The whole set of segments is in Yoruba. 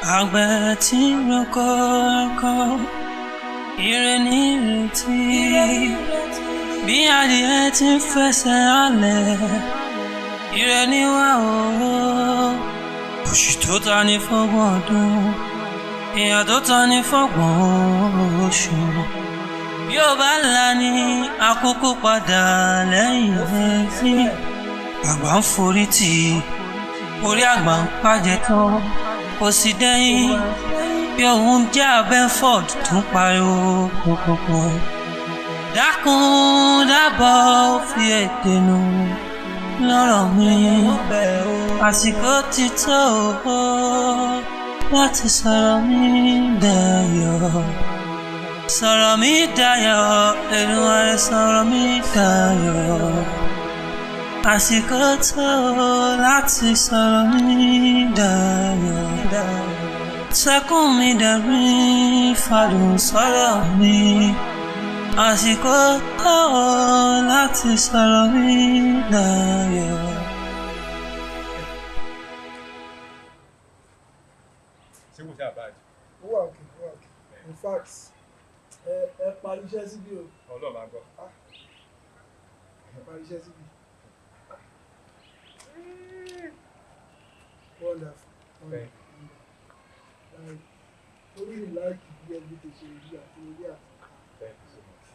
Àgbẹ̀ tí ń roko roko, ire ní ìrètí. Bí adìẹ ti ń fẹsẹ̀ halẹ̀, ire ní wá o. Òṣì tó ta ní fọ́gbọ̀n ọdún, ìyà tó ta ní fọ́gbọ̀n oṣù. Bí ó bá là ní àkókò padà lẹ́yìn ẹ̀fín. Àgbà ń forí tì í, orí àgbà ń pàjẹ́ tán, kò sì dẹ́yìn. Bí òun jẹ́ Abẹ́ford tó ń pariwo pọ̀pọ̀pọ̀. Dákun dábọ̀ fi èdè nù lọ́rọ̀ mi. Àsìkò ti tó láti sọ̀rọ̀ mi dayọ̀. Sọ̀rọ̀ mi dayọ̀, Èdùmàrè, sọ̀rọ̀ mi dayọ̀. Àsìkò tó láti sọ̀rọ̀ mi dayọ̀. Sẹ́kùn mi dẹ̀rín, fàdùn sọ̀rọ̀ mi. Àsìkò tó láti sọ̀rọ̀ mi dayọ̀. Ṣé kò ṣáà báyìí? Ó wà òkè, ó wà òkè. In fact, ẹ parí iṣẹ́ síbí o. Ọlọ́run máa gbọ́. Ẹ parí iṣẹ́ síbí. Wonderful, wonderful. Like, mo really like bí everything ṣe rí àti orí àti. Thank you so much.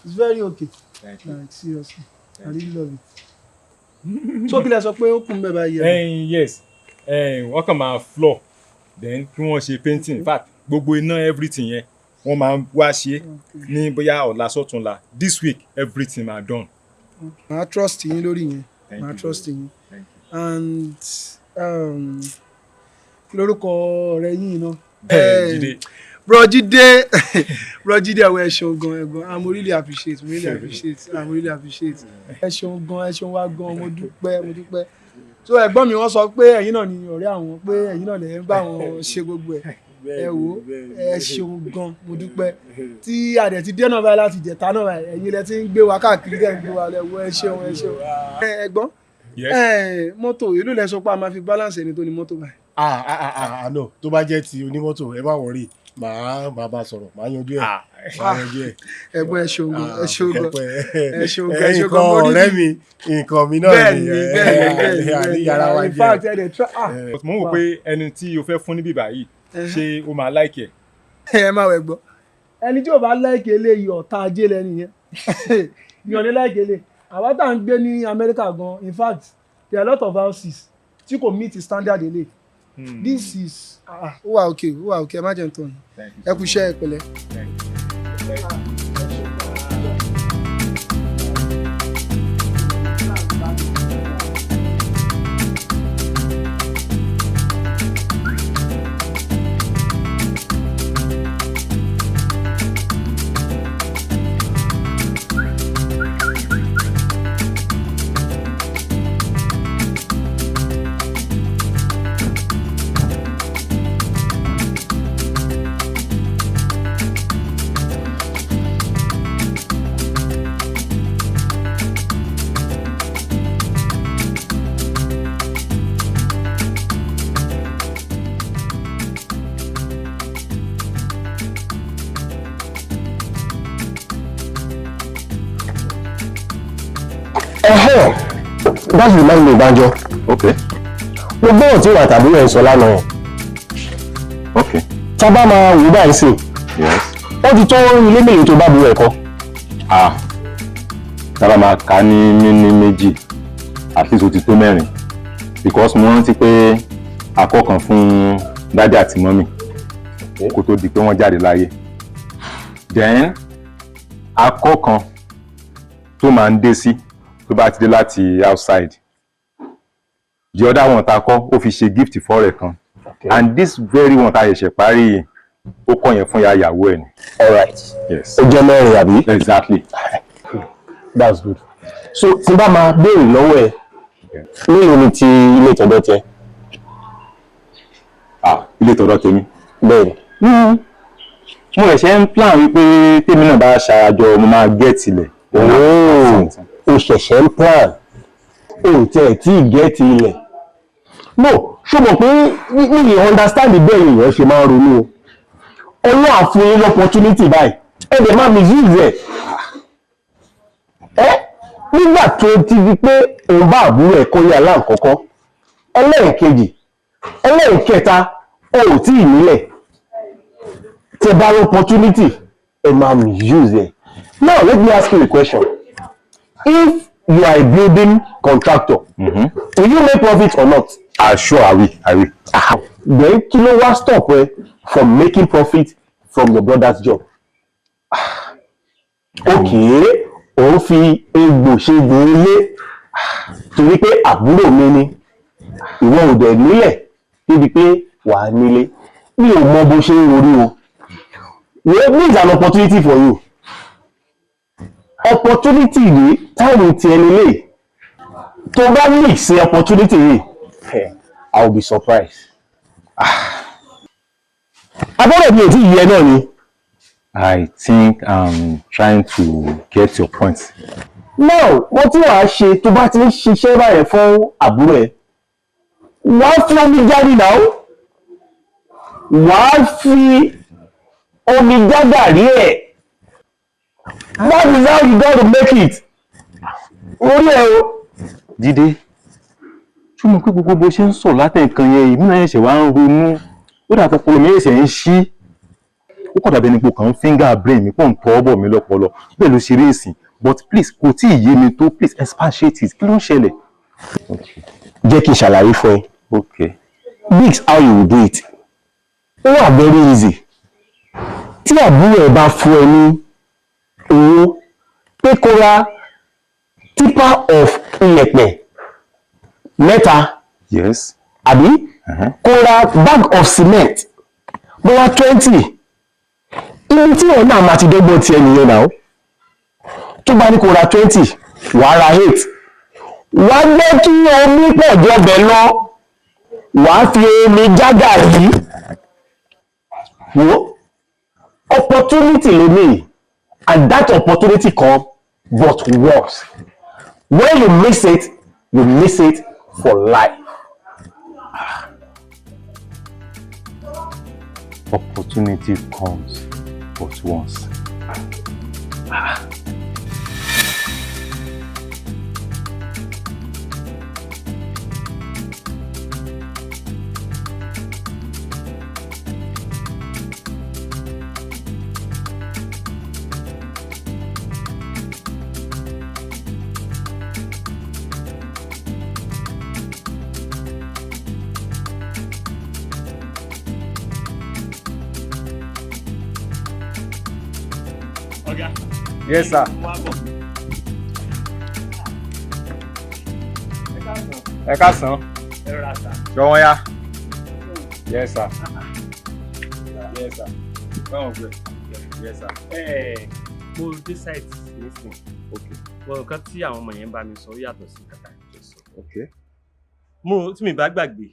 It's very okay. Thank you. Like, seriously, I really love it. So kí lẹ sọ pé ó kún bẹ́ẹ̀ báyìí? Yes, wọ́n kàn máa floor, then kí wọ́n ṣe painting. In fact, gbogbo iná, everything yẹn, wọ́n máa wá ṣe ní bóyá ọ̀la sọ́túnla. This week, everything máa done. Màá trust yín lórí yẹn. Thank Màá you. trust yín. Thank you. And kí lorúkọ ọ̀rẹ́ yín náà? Jídé. Bro Jídé, bro Jídé, àwọn, ẹ ṣeun gan, ẹ̀gbọ́n. I'm really appreciate, really appreciate, I'm really appreciate. Ẹ ṣeun gan, ẹ ṣeun wá gan, mo dúpẹ́, mo dúpẹ́. So ẹ̀gbọ́n mi, wọ́n sọ pé ẹ̀yin náà ni ọ̀rẹ́ àwọn, pé ẹ̀yin náà lè ń bá wọn ṣe gbogbo ẹ̀. Ẹ wò ó, ẹ ṣeun gan, mo dúpẹ́. Tí a dẹ̀ ti dé náà báyìí láti ìjẹta náà báyìí, ẹ̀yin lẹ ti ń gbé wa káàkiri, tẹ̀ ń gbé wa lẹ wo. Ẹ ṣeun, ẹ ṣeun. Ẹ̀gbọ́n, mọ́tò ìlú lẹ sọ pé a máa fi balance ẹni tó ní mọ́tò báyìí? Ah ah ah ah, no, tó bá jẹ́ ti onímọ́tò, ẹ má worry, màá bá sọ̀rọ̀, màá yanjú ẹ̀, màá yanjú ẹ̀. Ẹ̀gbọ́n, ẹ ṣeun gan, ẹ ṣeun gan, ẹ ṣeun gan, ẹ ṣeun gan. Nǹkan Mo rí ọ̀rẹ́ mi, nǹkan mi náà. Bẹ́ẹ̀ni. Yàrá wa In jẹ́. fact, ẹ dẹ̀ try, ah. Mo ń wò pé ẹni tí o fẹ́ fún níbí báyìí, ṣé o máa like ẹ̀? Ẹ máa wẹ̀ gbọ́, ẹni tí ò bá like eléyìí, ọ̀tá ajé lẹ́nu yẹn yàn ní like eléyìí. Àwa tá à ń gbé ní Amẹ́ríkà gan, in fact, there are a lot of houses tí kò meet standard eléyìí. This is, ah, ó wà okay, ó wà okay. Ẹ má jẹ́ n tàn yín. Ẹ kú iṣẹ́, ẹ pẹ̀lẹ́. Thank you. Thank you. Ẹ̀hẹ́, that remind me, Banjo. Okay. Mo gbọ́dọ̀ tí wà tàbí ẹ̀ ń sọ lánàá yẹn. Tá a bá máa wò báyìí sí, ó ti tó ilé mélòó tó bá bu ẹ̀kọ́? Ah, tábà máa kà á ní méní méjì, at least ó ti tó mẹ́rin, because mo rántí pé akọ́kan fún daddy àti mummy kó tó di pé wọ́n jáde láyé. Then akọ́kan tó máa ń dé sí tó bá ti dé láti outside. The other one ta kọ́, ó fi ṣe gift fọ́rẹ̀ kan, and this very one ta ṣẹ̀ṣẹ̀ parí yìí, ó kọ́ yẹn fún ya ìyàwó ẹ̀ ni. Alright. Yes. Ó jẹ́ mẹ́rin, àbí? Exactly. That's good. So tí n bá máa béèrè lọ́wọ́ ẹ̀, mélòó ni ti ilé ìtọ́jọ́ tiẹ̀? Ah, ilé tọ̀dọ̀ tèmi? Bẹ́ẹ̀ni. Mo ṣẹ̀ṣẹ̀ ń plan wípé tèmi náà bá ṣarajọ, mo máa get ilẹ̀. Ooo, o ṣẹ̀ṣẹ̀ ń plan, o tiẹ̀ tí ì get ilẹ̀? No. Ṣó mọ̀ pé mi ì understand bẹ́ẹ̀ èèyàn ṣe máa ń ronú o. Ọlọ́run á fún yín l'opportunity báyìí, ẹ dẹ̀ máa misuse ẹ̀. Ẹ́ nígbà tó ti di pé òun bá àbúrò ẹ̀ kọ́lé aláǹkọ́kọ́, ẹlẹ́ẹ̀kejì, ẹlẹ́ẹ̀kẹta, o ò tí ì nílẹ̀. Tẹ bá rí opportunity, ẹ máa misuse ẹ̀. Now let me ask you a question. If you are a building contractor, will you make profit or not? Ah, sure, I will, I will. Ah, then kí ló wá stop ẹ from making profit from your brother's job? Okay, òun fi egbò ṣe gbòó ilé torí pé àbúrò mi ni. Ìwọ ò dẹ̀ nílẹ̀ débi pé wàá nílé. Mi ò mọ bó ṣe ń rorí o. Well, this is an opportunity for you. Opportunity yìí, time ti ẹni lè tó bá mix opportunity yìí, I will be surprised. Abọ́dọ̀ mi ò tí ì yẹ náà ni. I think I'm trying to get your point. Now, wọ́n tí wàá ṣe tó bá ti ń ṣiṣẹ́ báyẹn fún àbúrò ẹ̀, wàá fi omi jáde náà, wàá fi omi já gàrí ẹ̀. That is how you got to make it. Orí ẹ̀ o. Jídé, ṣó mọ̀ pé gbogbo bó ṣe ń sọ̀rọ̀ látẹ̀kan yẹn, èmi náà ṣẹ̀ṣẹ̀ wá ń ronú, ó dà pọpọlọ mi ṣẹ̀ṣẹ̀ ń ṣí. Ó kọ̀ dàbí ẹni pé kàn ń finger brain mi pọ̀ ń tọ́ bọ̀ mí lọ́pọlọ. Bẹ́ẹ̀ ló ṣe rí ìsìn, but please, kò tí ì yé mi tó. Please expatiate it. Kí ló ń ṣẹlẹ̀? Jẹ́ kí n ṣàlàyé fún ẹ. Okay. This how you will do it. Ó wà very easy. Tí àbúrò ẹ bá fún ẹ ní owó pé kó ra tipper of iyẹ̀pẹ̀ mẹ́ta, àbí kó ra bag of cement bóyá 20, ibi tí wọn náà máa ti dọ́gbọ́n tiẹ̀ nìyẹn náà. Tó bá ní kó ra 20, wàá ra 8, wàá jẹ́ kí omi pọ̀ jọbẹ̀ lọ, wàá fi omi já gàrí. Wo, opportunity ló ní, and that opportunity come but once. When you miss it, you miss it for life. Opportunity comes but once. Ah. Ọ̀gá. Yes, sir. Ẹ káàsán. Ẹ rọra sà. Ṣọ wọn yá? Yes, sir. Yes, sir. Báwo gbẹ? Yes, sir. Ẹ mo dé site nísìn. Bọ̀ nǹkan tí àwọn ọmọ yẹn bá mi sọ ó yàtọ̀ sí nǹkan tá a jọ sọ. Mo tí mi bá gbàgbé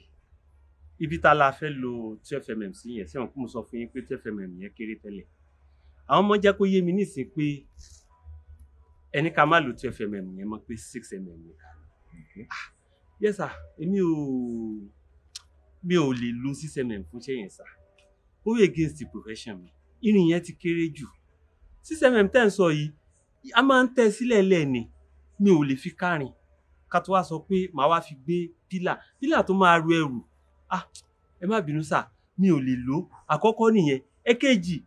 ibi tá a la fẹ́ lo 12 mm sí yẹn, sẹ́wọ̀n kí mo sọ fún yín pé 12 mm yẹn kéré tẹ́lẹ̀. Àwọn ọmọ jẹ́ kó yé mi nísìn pé ẹni ká má lo 12 mm yẹn mọ́, pé 6 mm ni ká lò. Ah, yes sir, èmi ò mi ò lè lo 6 mm fún iṣẹ́ yẹn sir. Ó against the profession mi. Irin yẹn ti kéré jù. 6 mm tẹ́ ń sọ yìí, a máa ń tẹ́ sílẹ̀ lẹ́ẹ̀ni, mi ò lè fi kárin. Ká tó wá sọ pé màá wá fi gbé pillar, pillar tó máa ru ẹrù. Ah, ẹ má bínú sir, mi ò lè lò. Àkọ́kọ́ nìyẹn. Ẹ̀kejì,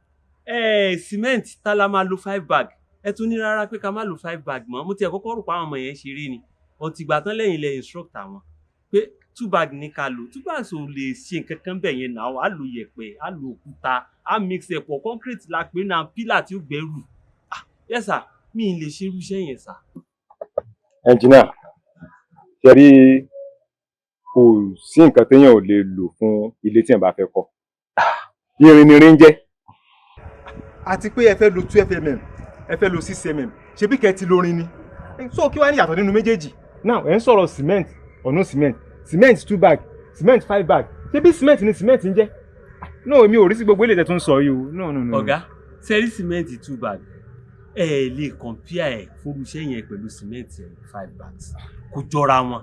cement tá la máa lo 5 bag. Ẹ tún ní rárá pé ká má lo 5 bag mọ́. Mo ti ẹ̀ kọ́kọ́ rò pé àwọn ọmọ yẹn ṣeré ni. Ọtí ìgbà tán lẹ́yìn lẹ instruct àwọn pé 2 bag ní ká lò. 2 bags ò lè ṣe nǹkan kan bẹ̀ yẹn náà. Á lo yẹ̀pẹ̀, á lo òkúta, á mix ẹ̀ pọ̀, concrete la pé náà, pillar tí ó gbẹ́rù. Ah, yes sir, mi ì lè ṣe irú iṣẹ́ yẹn sir. Engineer, ṣe rí, kò sí nǹkan téèyàn ò lè lò fún ilé tí èèyàn bá fẹ́ kọ́. Irin ni irin ń jẹ́. Àti pé ẹ fẹ́ lo 12 mm, ẹ fẹ́ lo 6 mm, ṣebí kẹ́ ẹ ti lórin ni. So kí wàá ní ìyàtọ̀ nínú méjèèjì? Now, ẹ ń sọ̀rọ̀ cement or no cement, cement 2 bag, cement 5 bag, ṣebí cement ni cement ń jẹ́? No, èmi ò rí sí gbogbo eléyìí tẹ́ tún sọ yìí o. No, no, no. Ọ̀gá, sẹ́rí cement 2 bag, ẹ lè compare ẹ̀ fún iṣẹ́ yẹn pẹ̀lú cement 5 bags, kò jọra wọn.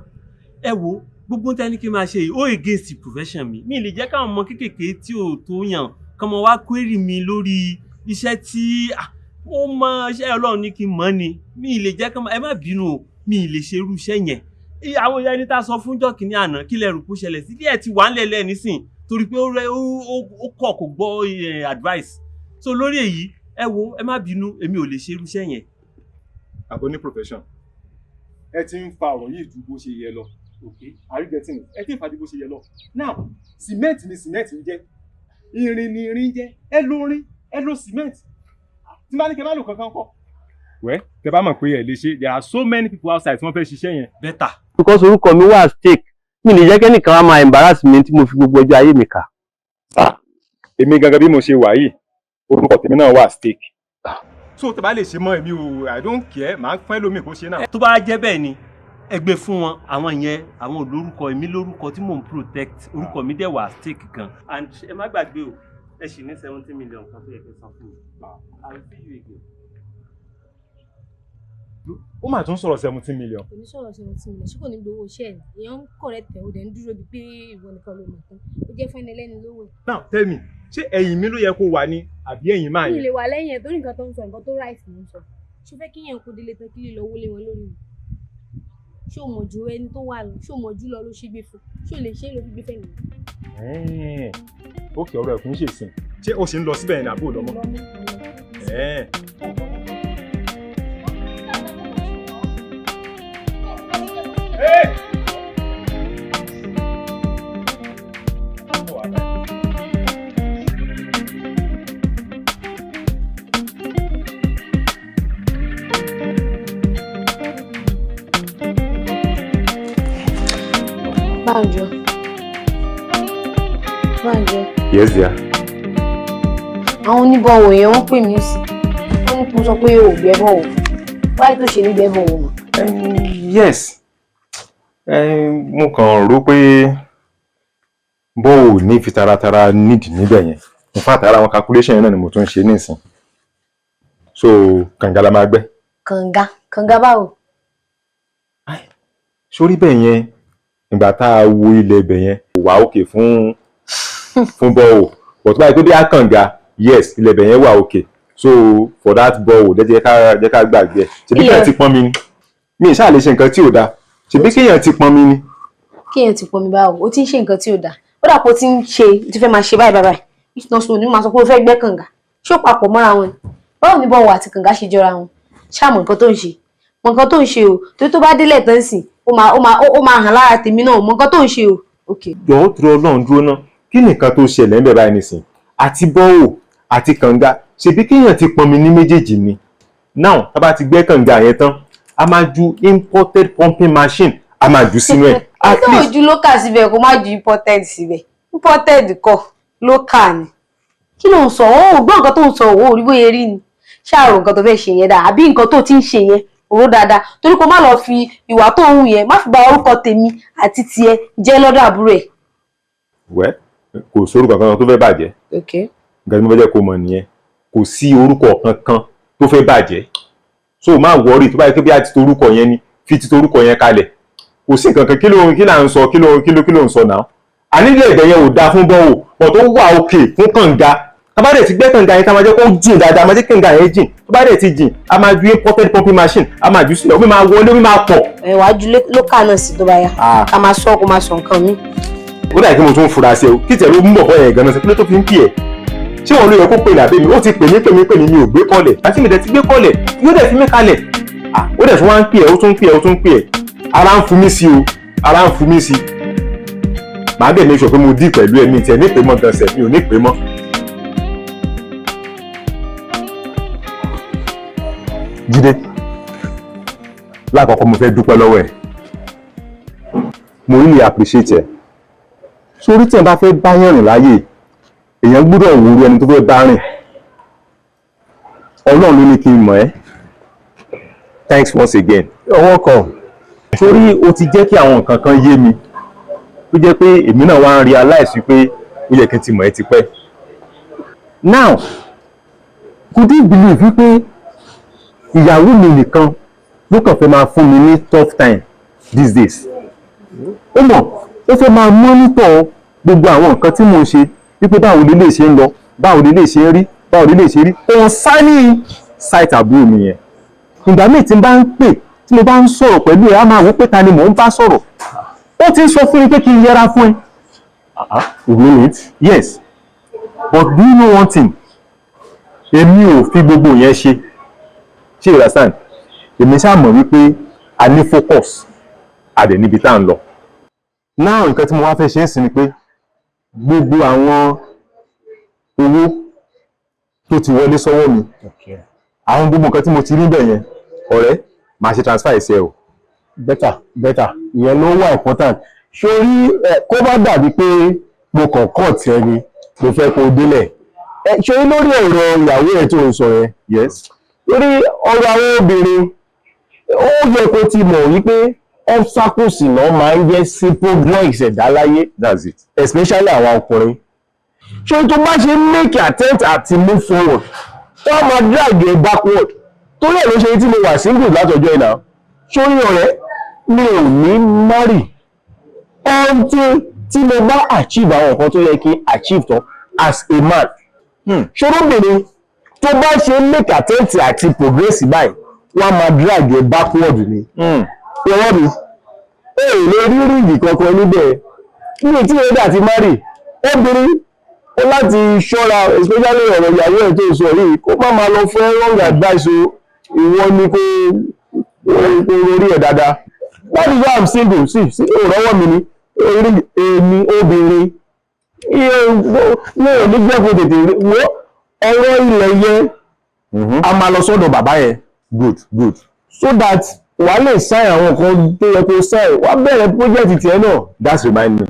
Ẹ wo gbogbo Gbogbo tẹ́ ní kí n máa ṣe yìí, ó against the profession mi. Mi lè jẹ́ káwọn ọmọ kéékèèké tí ò tó yàn kán mọ wá query mi lórí iṣẹ́ tí ó mọ iṣẹ́ Ọlọ́run ní kí n mọ̀ ni. Mi lè jẹ́ kán, ẹ má bínú o, mi lè ṣe irú iṣẹ́ yẹn. Àwọn ìyá ẹni tá a sọ fún jọ́kìnní àná, kí lẹ rò kó ṣẹlẹ̀ sí? Díẹ̀ ti wà ńlẹ̀ lẹ́ nísìn torí pé ó kọ̀ kò gbọ́ advice. So lórí èyí, ẹ wo, ẹ má bínú, èmi ò lè ṣe irú iṣẹ́ yẹn. Àbọ̀ ní profession, ẹ ti ń fa ọ̀rọ̀ yìí ju bó ṣe yẹ lọ. Okay, are you getting it? Ẹ ti ń fa ju bó ṣe yẹ lọ. Now, cement ni cement ń jẹ́, irin ni irin ń jẹ́. Ẹ lo irin, ẹ lo cement. Tí bá ní kí ẹ má lò kankan kọ́. Wẹ́ tẹ bá mọ̀ pé ẹ lè ṣe, there are so many people outside tí wọ́n fẹ́ ṣiṣẹ́ yẹn. Better. Because orúkọ mi wà stake, mi lè jẹ́ kẹ́nìkan wá máa embarrass mi tí mo fi gbogbo ọjọ́ ayé mi kà. Èmi gangan bí mo ṣe wà yìí, orúkọ tèmi náà wà stake. So tẹ bá lè ṣe mọ́, èmi ò, I don't care, màá fẹ́ lómi kó ṣe náà. Tó bá jẹ́ bẹ́ẹ̀ ni, ẹ gbé fún wọn. Àwọn yẹn, àwọn olórúkọ, èmi lórúkọ tí mò ń protect, orúkọ mi dẹ̀ wà stake gan. And ẹ má gbàgbé o, ẹ sì ní 70 million kan tó yẹ kí n san fún mi. I will see you again. Ó mà tún sọ̀rọ̀ 17 million. Kò ní sọ̀rọ̀ 17 million, ṣé kò ní gbowó iṣẹ́ ẹ̀? Èèyàn ń correct ẹ̀, ó dẹ̀ ń dúró bíi pé ìwọ nìkan ló mọ̀ tán. Ó jẹ́ fẹ́ni ẹlẹ́ni lówó ẹ̀. Now tell me, ṣé ẹ̀yìn mi ló yẹ kó wà ní àbí ẹ̀yìn máa Mi yẹn? lè wà lẹ́yìn ẹ̀ torí nǹkan tó ń sọ, nǹkan tó right ló ń sọ. Ṣó fẹ́ kíyàn kó délé tán kí lè lọ wọlé wọn lórí mi? Ṣé o mọ̀ ju ẹni tó wà lọ? Ṣé o mọ̀ jù lọ ló ṣe gbé fún? Ṣé o lè ṣe é ló fi gbé fẹ́ nìyẹn? Ókè, ọ̀rọ̀ ẹ̀kún ṣèṣìn. Ṣé o sì ń lọ síbẹ̀ yẹn ní àbúrò lọ́mọ? Ẹ̀ẹ́n. Hey! Bánjọ. Bánjọ. Yes, dear. Àwọn oníbọ̀wọ̀ yẹn, wọ́n pè mí sí. Wọ́n ní kí n sọ pé o ò gbẹ́ bọ̀wọ̀. Wáyé tó ṣe ní gbẹ́ bọ̀wọ̀ mọ́? Yes. Mo kàn rò pé bó o ní fi taratara nídìí níbẹ̀ yẹn. In fact, ara àwọn calculation yẹn náà ni mo tún ń ṣe nísìn. So kànga la máa gbẹ́. Kànga. Kànga báwo? Sórí bẹ́ẹ̀ yẹn, ìgbà tá a wo ilẹ̀ ibẹ̀ yẹn kò wá òkè fún borehole, but báyìí pé bí a kànga, yes, ilẹ̀ ibẹ̀ yẹn wà òkè. So for that borehole, jẹ́ ká gbàgbé ẹ̀. Ṣebí kéèyàn ti pọn mi ni, mi ì ṣáà lè ṣe nǹkan tí ò dáa. Ṣebí kéèyàn ti pọn mi ni. Kéèyàn ti pọn mi báwo? O ti ń ṣe nǹkan tí ò dáa. Ó dà pé o ti ń ṣe, o ti fẹ́ máa ṣe báyìí báyìí. If not so, ní máa sọ pé o fẹ́ gbẹ́ kànga. Ṣé ó papọ̀ mọ́ra wọn ni? Báwo ni bọ̀wọ̀ àti kànga ṣe jọra wọn? Ṣáà mọ̀ nǹkan tó ń ṣe. Mọ̀ nǹkan tó ń ṣe o. Torí tó bá délẹ̀ tán sìn, ó máa hàn lára tèmi náà. Mọ̀ nǹkan tó ń ṣe o. Okay. Jọ̀ọ́, dúró, Ọlọ́run, dúró ná. Kí nìkan tó ṣẹlẹ̀ ń bẹ̀ báyìí nísìn? Àti borehole àti kànga, ṣebí kéèyàn ti pọn mi ní méjèèjì ni. Now, tá bá ti gbẹ́ kànga yẹn tán, a máa ju imported pumping machine, a máa jù sínú ẹ̀. At Tó least ju local síbẹ̀, kó má ju imported síbẹ̀. Imported kọ́, local ni. Kí ló ń sọ? Ó ò gbọ́ nǹkan tó ń sọ, òun ò rí bóyá rí ni. Ṣáàrò nǹkan tó fẹ́ ṣe yẹn dáa àbí nǹkan tó ti ń ṣe yẹn òró dáadáa, torí kó má lọ fi ìwà tó ń hù yẹn, má fi bà orúkọ tèmi àti tiẹ̀ jẹ́ lọ́dọ̀ àbúrò ẹ̀. Wẹ́, kò sórúkọ kankan tó fẹ́ bàjẹ́. Nǹkan tí mo fẹ́ jẹ́ kó mọ̀ nìyẹn, kò sí orúkọ kankan tó fẹ́ bàjẹ́. So má worry. Tó bá yẹ kí bí a ti torúkọ yẹn ni, fi ti torúkọ yẹn kalẹ̀. Kò sí nǹkan kan. Kí là ń sọ? Kí ló ń sọ náà? Ànílẹ̀ ẹ̀gbẹ́ yẹn ò dáa fún borehole, but ó wà òkè fún kànga. Tá bá dẹ̀ ti gbẹ́ kànga yẹn, ká máa jẹ́ kó jìn dáadáa, máa jẹ́ kànga yẹn jìn. Tó bá dẹ̀ ti jìn, a máa ju imported pumping machine, a máa jù sílẹ̀, omi máa wọlé, omi máa pọ̀. Ẹ wàá ju local náà sí tó bá yá. Ká máa sọ, kó máa sọ nǹkan mi. Ó dà kí mo tún fura sí ẹ o. Kí tẹ̀ ló mú bọ̀bọ̀ yẹn gan-an sí? Kí ló tó fi ń pè ẹ́? Ṣé wọn ló yẹ kó pè ní àbí mi? Ó ti pè mí, pè mí, pè mí, mi ò gbé call ẹ̀. Àti mi dẹ̀ ti gbé call ẹ̀, yóò dẹ̀ fi mí kalẹ̀. Ah, ó dẹ̀ tún wá ń pè ẹ́, ó tún ń pè ẹ́, ó tún ń pè ẹ́. Ara ń fún mi sí o, ara ń fún mi sí. Màá dẹ̀ make sure pé mo dí pẹ̀lú ẹ̀. Mi tiẹ̀ ní pè mọ́ gan sẹ̀, mi ò ní pè mọ́. Jídé, lákọ̀ọ́kọ́ mo fẹ́ dúpẹ́ lọ́wọ́ ẹ̀. Mo really appreciate ẹ̀. Sórí tí ẹ bá fẹ́ bá yàn rìn láyè, èèyàn gbọ́dọ̀ wúru ẹni tó fẹ́ bá rìn. Ọlọ́run ló ní kí n mọ̀ ẹ́. Thanks once again. Ọwọ́ kan. Torí o ti jẹ́ kí àwọn nǹkan kan yé mi tó jẹ́ pé èmi náà wá ń realize wípé ó yẹ kí n ti mọ̀ ẹ́ tipẹ́. Now, could you believe wípé ìyàwó mi nìkan ló kàn fẹ́ máa fún mi ní tough time these days? Ó mọ̀, ó fẹ́ máa monitor gbogbo àwọn nǹkan tí mò ń ṣe, wípé báwo lè lè ṣe ń lọ, báwo lè lè ṣe ń rí, báwo lè lè ṣe rí concerning site àbúrò mi yẹn. Ìgbà míì tí n bá ń pè, tí mo bá ń sọ̀rọ̀ pẹ̀lú ẹ̀, á máa wò pé ta ni mò ń bá sọ̀rọ̀. Ó ti ń sọ fún mi pé kí n yẹra fún ẹ. You mean it? Yes, but do you know one thing? Èmi ò fi gbogbo yẹn ṣe. Ṣé you understand? Èmi ṣáà mọ̀ wípé a ní focus, a dẹ̀ níbi tá à ń lọ. Now, nǹkan tí mo wá fẹ́ ṣe é sí ni pé gbogbo àwọn owó tó ti wọlé sọ́wọ́ mi, àwọn gbogbo nǹkan tí mo ti rí bẹ̀ yẹn, ọ̀rẹ́, màá ṣe transfer ẹ̀sẹ̀ o. Better, better. Ìyẹn ló wà important. Sórí ẹ, kó bá dàbí pé mo kàn kọ́ tiẹ̀ ni, mo fẹ́ kó o délẹ̀ ẹ. Sórí lórí ọ̀rọ̀ ìyàwó ẹ̀ tó ń sọ yẹn, lórí ọ̀rọ̀ àwọn obìnrin, ó yẹ kó ti mọ̀ wípé obstacles náà máa ń jẹ́ sí progress ẹ̀dá láyé. That's it. Especially àwọn ọkùnrin. Ṣé tó bá ṣe make attempt àti move forward, wọ́n máa drag ẹ backward. Torí ẹ̀ ló ṣe tí mo wà single látọjọ́ ìná. Sórí ọ̀rẹ́ mi, ò ní marry until tí mo bá achieve àwọn nǹkan tó yẹ kí n achieve tán as a man. Ṣòróbìnrin, tó bá ṣe make attempt àti progress báyìí, wọ́n máa drag ẹ backward ni. Ìwọ́n mi ó lè rí ring kankan níbẹ̀ ní tí ó dà ti marry. Obìnrin ó láti ṣọ́ra, especially ọ̀rọ̀ ìyàwó ẹ̀ tó sọ yìí, kó má máa lọ fún wrong advice o. Ìwọ ni kó orí ẹ̀ dáadáa. That is why I'm single. See, see, ó rọ́wọ́ mi ni orí èmi. Obìnrin wọn ò ní jẹ́ kó tètè rí wọ́n. Ọ̀rọ̀ ilẹ̀ yẹn, a máa lọ sọ́dọ̀ bàbá yẹn. Good, good. So that wàá lè sign àwọn nǹkan tó yẹ kó sign, wàá bẹ̀rẹ̀ project tiẹ̀ náà. That's remind me,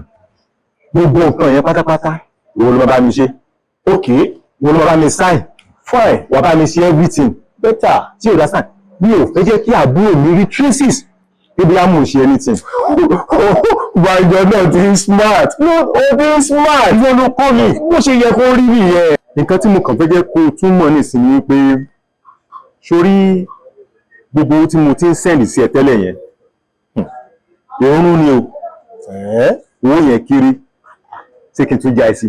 gbogbo nǹkan yẹn pátápátá, ìwọ ló máa bá mi ṣe. Ìwọ ló máa bá mi sign. Fine. Wàá bá mi ṣe everything. Better. Tí o understand, mi ò fẹ́ jẹ́ kí àbúrò mi rí traces níbi á mú un ṣe anything. Gbàǹjọ náà ti ń smart, no, ó ti ń smart. Ìwọ ló kọ́ mi. Bó ṣe yẹ kó rí nìyẹn. Nǹkan tí mo kàn fẹ́ jẹ́ kó o tún mọ̀ nísìnyí pé, sórí gbogbo owó tí mo ti ń send sí ẹ tẹ́lẹ̀ yẹn, ìrún ni o. Owó yẹn kéré. Ṣé kí n tún já ẹ sí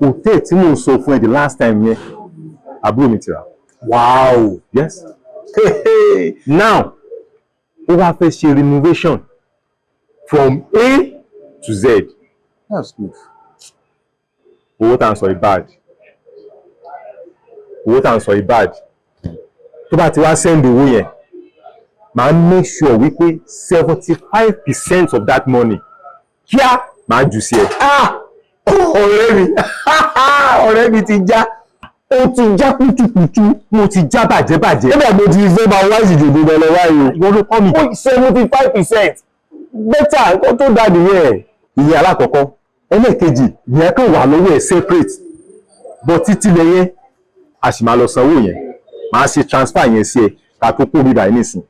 hotel tí mò ń sọ fún ẹ the last time yẹn? Àbúrò mi ti rà. Yes, now ó wá fẹ́ ṣe renovation from A to Z. That's good. Owó tá à ń sọ yìí bad, owó tá à ń sọ yìí bad. Tó bá ti wá send owó yẹn, màá make sure wípé 75% of that money, kíá, màá jù sí ẹ. Ah, ọ̀rẹ́ mi, ọ̀rẹ́ mi ti já, ó ti já kútùkùtù. Mo ti já bàjẹ́ bàjẹ́. Nígbà mo ti fẹ́ máa wáìsì jù gbogbo lọ wáyé o. Ìwọ ló kọ́ mi. 75%, better kó tó dà nìyẹn. Ìyẹn alákọ̀ọ́kọ́. Ẹlẹ́ẹ̀kejì, ìyẹn kàn wà lọ́wọ́ ẹ̀ separate, but títí lẹ yẹn, a sì máa lọ sanwó yẹn, màá ṣe transfer yẹn sí ẹ ká tó kó bíbá yìí nísìn.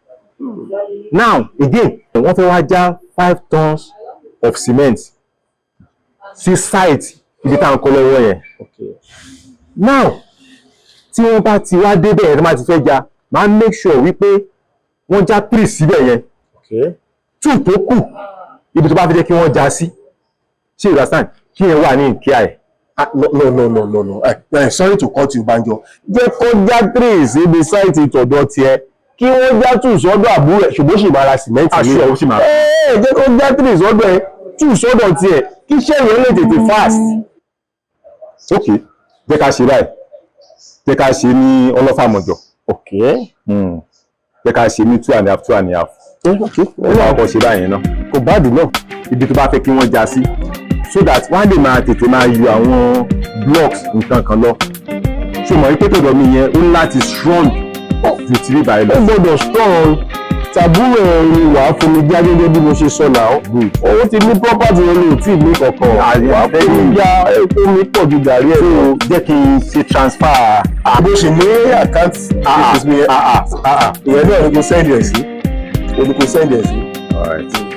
Now again, wọ́n fẹ́ wá já 5 tons of cement sí site ibi tá à ń kọ́ lọ́wọ́ yẹn. Now, tí wọ́n bá ti wá débẹ̀ yẹn, tó bá ti fẹ́ já, màá make sure wípé wọ́n já three síbẹ̀ yẹn, two tó kù, ibi tó bá fi jẹ́ kí wọ́n já sí. Ṣé you understand? Kí yẹn wà ní ìkíá ẹ̀. Ah, no, no, no, no, no, no. Sorry to cut you, Banjo. Jẹ́ kó já three síbi site tọ̀dọ̀ tiẹ̀, kí wọ́n já two sọ́dọ̀ àbúrò ẹ̀, ṣùgbọ́n sì máa ra sìmẹ́ǹtì. Aṣọ ò sì máa. Ẹ jẹ́ kó já three sọ́dọ̀ ẹ̀, two sọ́dọ̀ tiẹ̀, kí iṣẹ́ yẹn lè tètè fast. Ok, jẹ́ ká ṣe báyìí, jẹ́ ká ṣe ní ọlọ́fàmọ̀jọ̀. Jẹ́ ká ṣe ní two and a half, two and a half. Ó wà kọ́ ṣe báyìí náà. Kò bá dùn náà. Ibi tó bá fẹ́ kí wọ́n já sí, so that wọ́n á lè máa tètè máa yọ àwọn blocks nǹkan kan lọ. Ṣé o mọ̀ wípé tọ̀dọ̀ mi yẹn, ó ní láti strong ju ti rí báyìí lọ? Ó gbọ́dọ̀ strong. Tàbúrò ẹ̀ ni wàá fún mi já, gẹ́gẹ́ bí mo ṣe sọ náà. Owó ti ní property yẹn ní ò tí ì ní kankan. Wàá fún mi já, epo mi pọ̀ ju gàrí ẹ̀ lọ. Jẹ́ kí n ṣe transfer. Bó ṣe ní account details mi yẹn, ìyẹn náà ni kò send ẹ̀ sí, o ní kò send ẹ̀ sí. All right.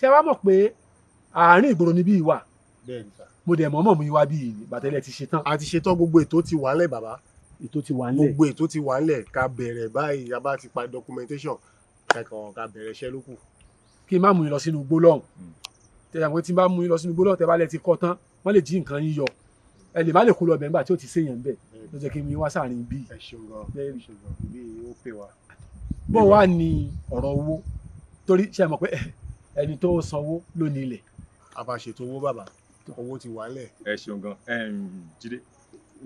Ṣé wàá mọ̀ pé àárín ìgboro níbí wà? Bẹ́ẹ̀ni sà. Mo dẹ̀ mọ̀ọ́mọ̀ mú yín wá bí yìí bàtẹ́lẹ̀ ti ṣe tán. A ti ṣe tán, gbogbo ètò ti wà ńlẹ̀ bàbá. Ètò ti wà ńlẹ̀. Gbogbo ètò ti wà ńlẹ̀, ká bẹ̀rẹ̀ báyìí, a bá ti pa documentation kẹ́kọ̀ọ́ ká bẹ̀rẹ̀ iṣẹ́ lókù. Kí n má mú yín lọ sínú igbó lọ́hùn. Tẹ̀yà pé tí n bá mú yín lọ sínú igbó lọ́hùn, tẹ́ bá lẹ ti kọ́ tán, wọ́n lè jí nǹkan yín yọ. Ẹ lè má lè kó lọ bẹ̀ nígbà tí ò ti séèyàn bẹ̀. Ló jẹ́ kí n mú yín wá sáàrin bí. Ẹ ṣeun gan, ẹ ṣeun gan, ibi ó pè wá. Bó wá ní ọ̀rọ̀ owó, torí ṣe mọ̀ pé ẹni tó sanwó ló ní ilẹ̀. A bá ṣètò owó bàbá, owó ti wà ńlẹ̀. Ẹ ṣeun gan, Jídé,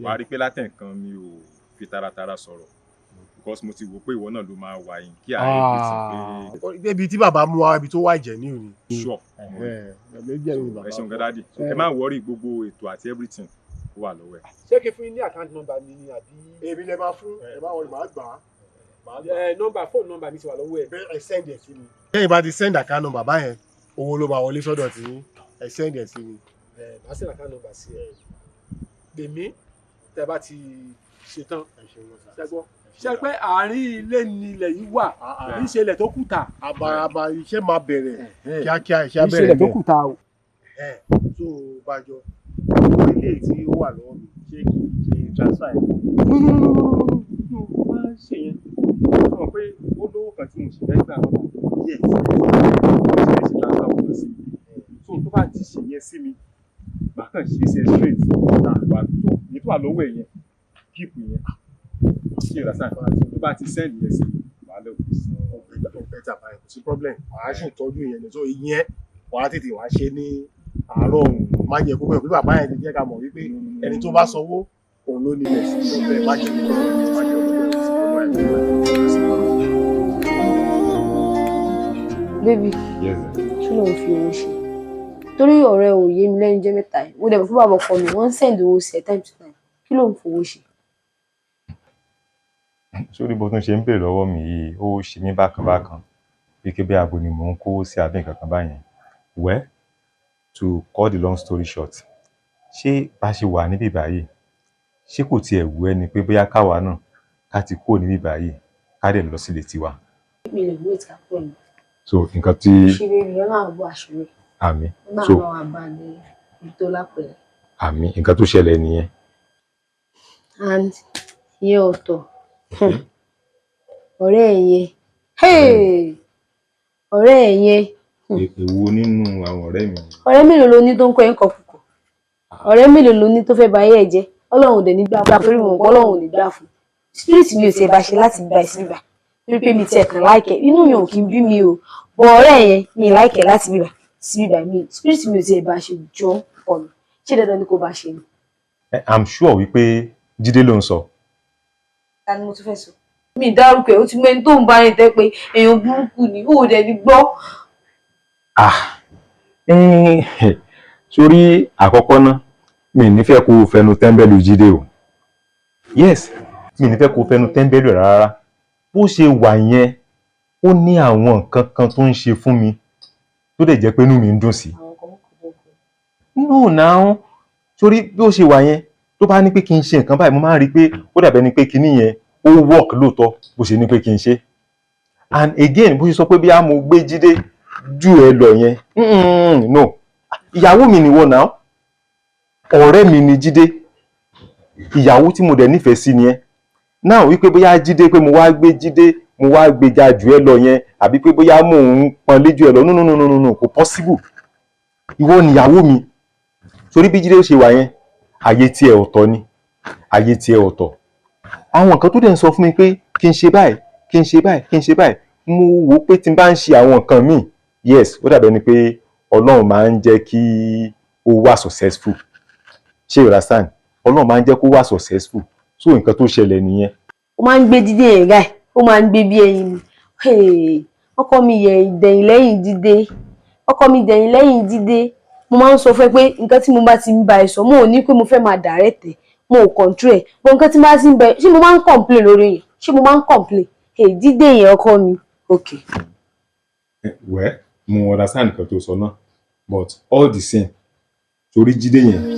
wàá rí i pé látẹ̀ǹkan mi ò fi taratara sọ̀rọ̀ because mo ti wò pé ìwọ náà ló máa wà yín kí ààrẹ pèsè pé. Ibi tí bàbá mú wa, ibi tó wà jẹ́ ní òní. Sure. Ẹ ṣeun gan daddy, ẹ má worry, gbogbo ètò àti everything ó wà lọ́wọ́ ẹ. Ṣé kí n fún yín ní account number mi ni àbí. Èmi lè máa fún ẹ, má worry, màá gbà á. Nọ́mbà fóònù nọ́mbà mi ti wà lọ́wọ́ ẹ. Ẹ send ẹ sí mi. Lẹ́yìn bá ti send account number báyẹn, owó ló máa wọlé sọ́dọ̀ tí ẹ send ẹ sí mi. Ẹ máa send account number sí ẹ. Gbèmí tẹ bá ti ṣetán. Ṣẹgbọ́ ṣe pé àárín ilé ni ilẹ̀ yìí wà, kì í ṣe ilẹ̀ tó kùtà. Àbàràbà iṣẹ́ máa bẹ̀rẹ̀ kíákíá, iṣẹ́ Kì í ṣe ilẹ̀ bẹ̀rẹ̀ tó kùtà o. Ẹ tó bá jọ owó ilé tí ó wà lọ́wọ́ mi, ṣé kí n ṣe transfer ẹ̀? No, má ṣe yẹn. Ó mọ̀ pé ó lówó kan tí mo sì fẹ́ gbà lọ́la. Yes, mo sì fẹ́ ṣe transfer owó kan sí mi. So tó bá ti ṣe yẹn sí mi, màá kàn ṣe é straight. Wà tó èyí tó wà lọ́wọ́ ẹ̀ yẹn, keep yẹn. Ṣé ìrasàn tó bá ti send yẹn sí mi, màá lọ fi san. Ó better báyìí, kò sí problem. Wàá sì tọ́jú ìyẹn ní, so ìyẹn wàá tètè wàá ṣe ní àárọ̀ òun. Má jẹ́ kó bẹ̀rẹ̀ pé bàbá yẹn ti jẹ́ ká mọ̀ wípé ẹni tó bá sanwó òun ló nílẹ̀ sí problem. Má jẹ́ kó bẹ̀rẹ̀, má jẹ́ kó bẹ̀rẹ̀ sí problem. Baby, Yes. kí ló ń fi owó ṣe? Torí ọ̀rẹ́ ò yé mi lẹ́nu jẹ́ mẹ́ta yìí. Mo dẹ̀ mọ̀ fún bàbá ọkọ mi, wọ́n ń send owó sí ẹ time to time. Kí ló ń fowó ṣe? Sórí bó tún ṣe ń bèèrè lọ́wọ́ mi yìí, ó ṣe mí bákan bákan bí kébé abo ni mò ń kówó sí àbí nǹkan kan báyẹn. Well, to cut the long story short, ṣé bá ṣe wà níbí báyìí, ṣé kò tiẹ̀ wù ẹ́ ni pé bóyá káwa náà ká ti kúrò níbí báyìí, ká dẹ̀ lọ sílé tiwa? Mi lè wait ká kúrò ní. So nǹkan tí Ṣé baby, Ọlọ́run á bò àṣírí. Àmín. Ọlọ́run So á bá wa bá a ní ibi tó lápẹ̀rẹ̀. Àmín, nǹkan tó ṣẹlẹ̀ nìyẹn. And ìyẹn ọ̀tọ̀. Ọ̀rẹ́ ẹ̀ yẹn. Hey! Ọ̀rẹ́ ẹ̀ yẹn. Èwo nínú àwọn ọ̀rẹ́ mi? Ọ̀rẹ́ mélòó lo ní tó ń kọ́ ẹ̀ ń kọ kúkọ̀? Ọ̀rẹ́ mélòó lo ní tó fẹ́ ba ayé ẹ̀ jẹ́? Ọlọ́run ò dẹ̀ ní gbà fún, torí mo mọ̀ pé Ọlọ́run ò ní gbà fún. Spirit mi ò tiẹ̀ bá ṣe láti bíbá sí bíbá. Torí pé mi tiẹ̀ kàn like ẹ̀. Inú mi ò kí ń bí mi o. But ọ̀rẹ́ yẹn mi like ẹ̀ láti bíbá sí bíbá mi. Spirit mi ò tiẹ̀ bá ṣe jọ ọ̀nà. Ṣé dandan ni kò bá ṣe ni? I'm sure wípé Jídé ló ń sọ. Ta ni mo tún fẹ́ sọ? Mi dárúkọ ẹ̀, ó ti mọ ẹni tó ń bá rìn tẹ́ pé èèyàn burúkú ni, ó dẹ̀ ní gbọ́. Ah, sórí àkọ́kọ́ náà, mi ní fẹ́ kó o fẹnu tẹ́ńbẹ́lú Jídé o. Yes, mi ní fẹ́ kó o fẹnu tẹ́ńbẹ́lú ẹ̀ rárá. Bó ṣe wà yẹn, ó ní àwọn nǹkan kan tó ń ṣe fún mi tó dẹ̀ jẹ́ pé inú mi ń dùn sí. No now, sórí bí ó ṣe wà yẹn, tó bá ní pé kí n ṣe nǹkan báyìí, mo máa ń rí i pé ó dàbí ẹni pé kinní yẹn ó work lóòótọ́ bó ṣe ní pé kí n ṣe. And again, bó ṣe sọ pé bí a mo gbé Jídé jù ẹ lọ yẹn, no, ìyàwó mi nìwọ náà, ọ̀rẹ́ mi ni Jídé, ìyàwó tí mo dẹ̀ nífẹ̀ẹ́ sí ni ẹ náà. Wípé bóyá Jídé, pé mo wá gbé Jídé, mo wá gbéga jù ẹ lọ yẹn, àbí pé bóyá mò ń pọnlé jù ẹ lọ, no, no, no, no, no, no, kò possible. Ìwọ nìyàwó mi. Torí bí Jídé ṣe wà yẹn, ayé tiẹ̀ ọ̀tọ̀ ni, ayé tiẹ̀ ọ̀tọ̀. Àwọn nǹkan tó dẹ̀ ń sọ fún mi pé kí n ṣe báyìí, kí n ṣe báyìí, kí n ṣe báyìí, mo wò ó pé tí n bá ń ṣe àwọn nǹkan míì, yes, ó dàbí ẹni pé Ọlọ́run máa ń jẹ́ kí ó wà successful. Ṣé you understand? Ọlọ́run máa ń jẹ́ kó wà successful. So nǹkan tó ṣẹlẹ̀ nìyẹn. Ó máa ń gbé Jídé yẹn guy, ó máa ń gbé bí ẹyin ni. Hey, ọkọ mi yẹ ìdẹ̀yìn lẹ́yìn Jídé, ọkọ mi dẹ̀yìn lẹ́yìn Jídé. Mo máa ń sọ fún ẹ pé nǹkan tí mo bá ti ń bá ẹ sọ, mo ò ní pé mo fẹ́ máa direct ẹ, mo ò control ẹ, but nǹkan tí mo bá ti ń bá ẹ, ṣé mo máa ń complain lórí yẹn? Ṣé mo máa ń complain? Hey, Jídé yẹn ọkọ mi, okay. Well, mo understand nǹkan tó sọ náà, but all the same, torí Jídé yẹn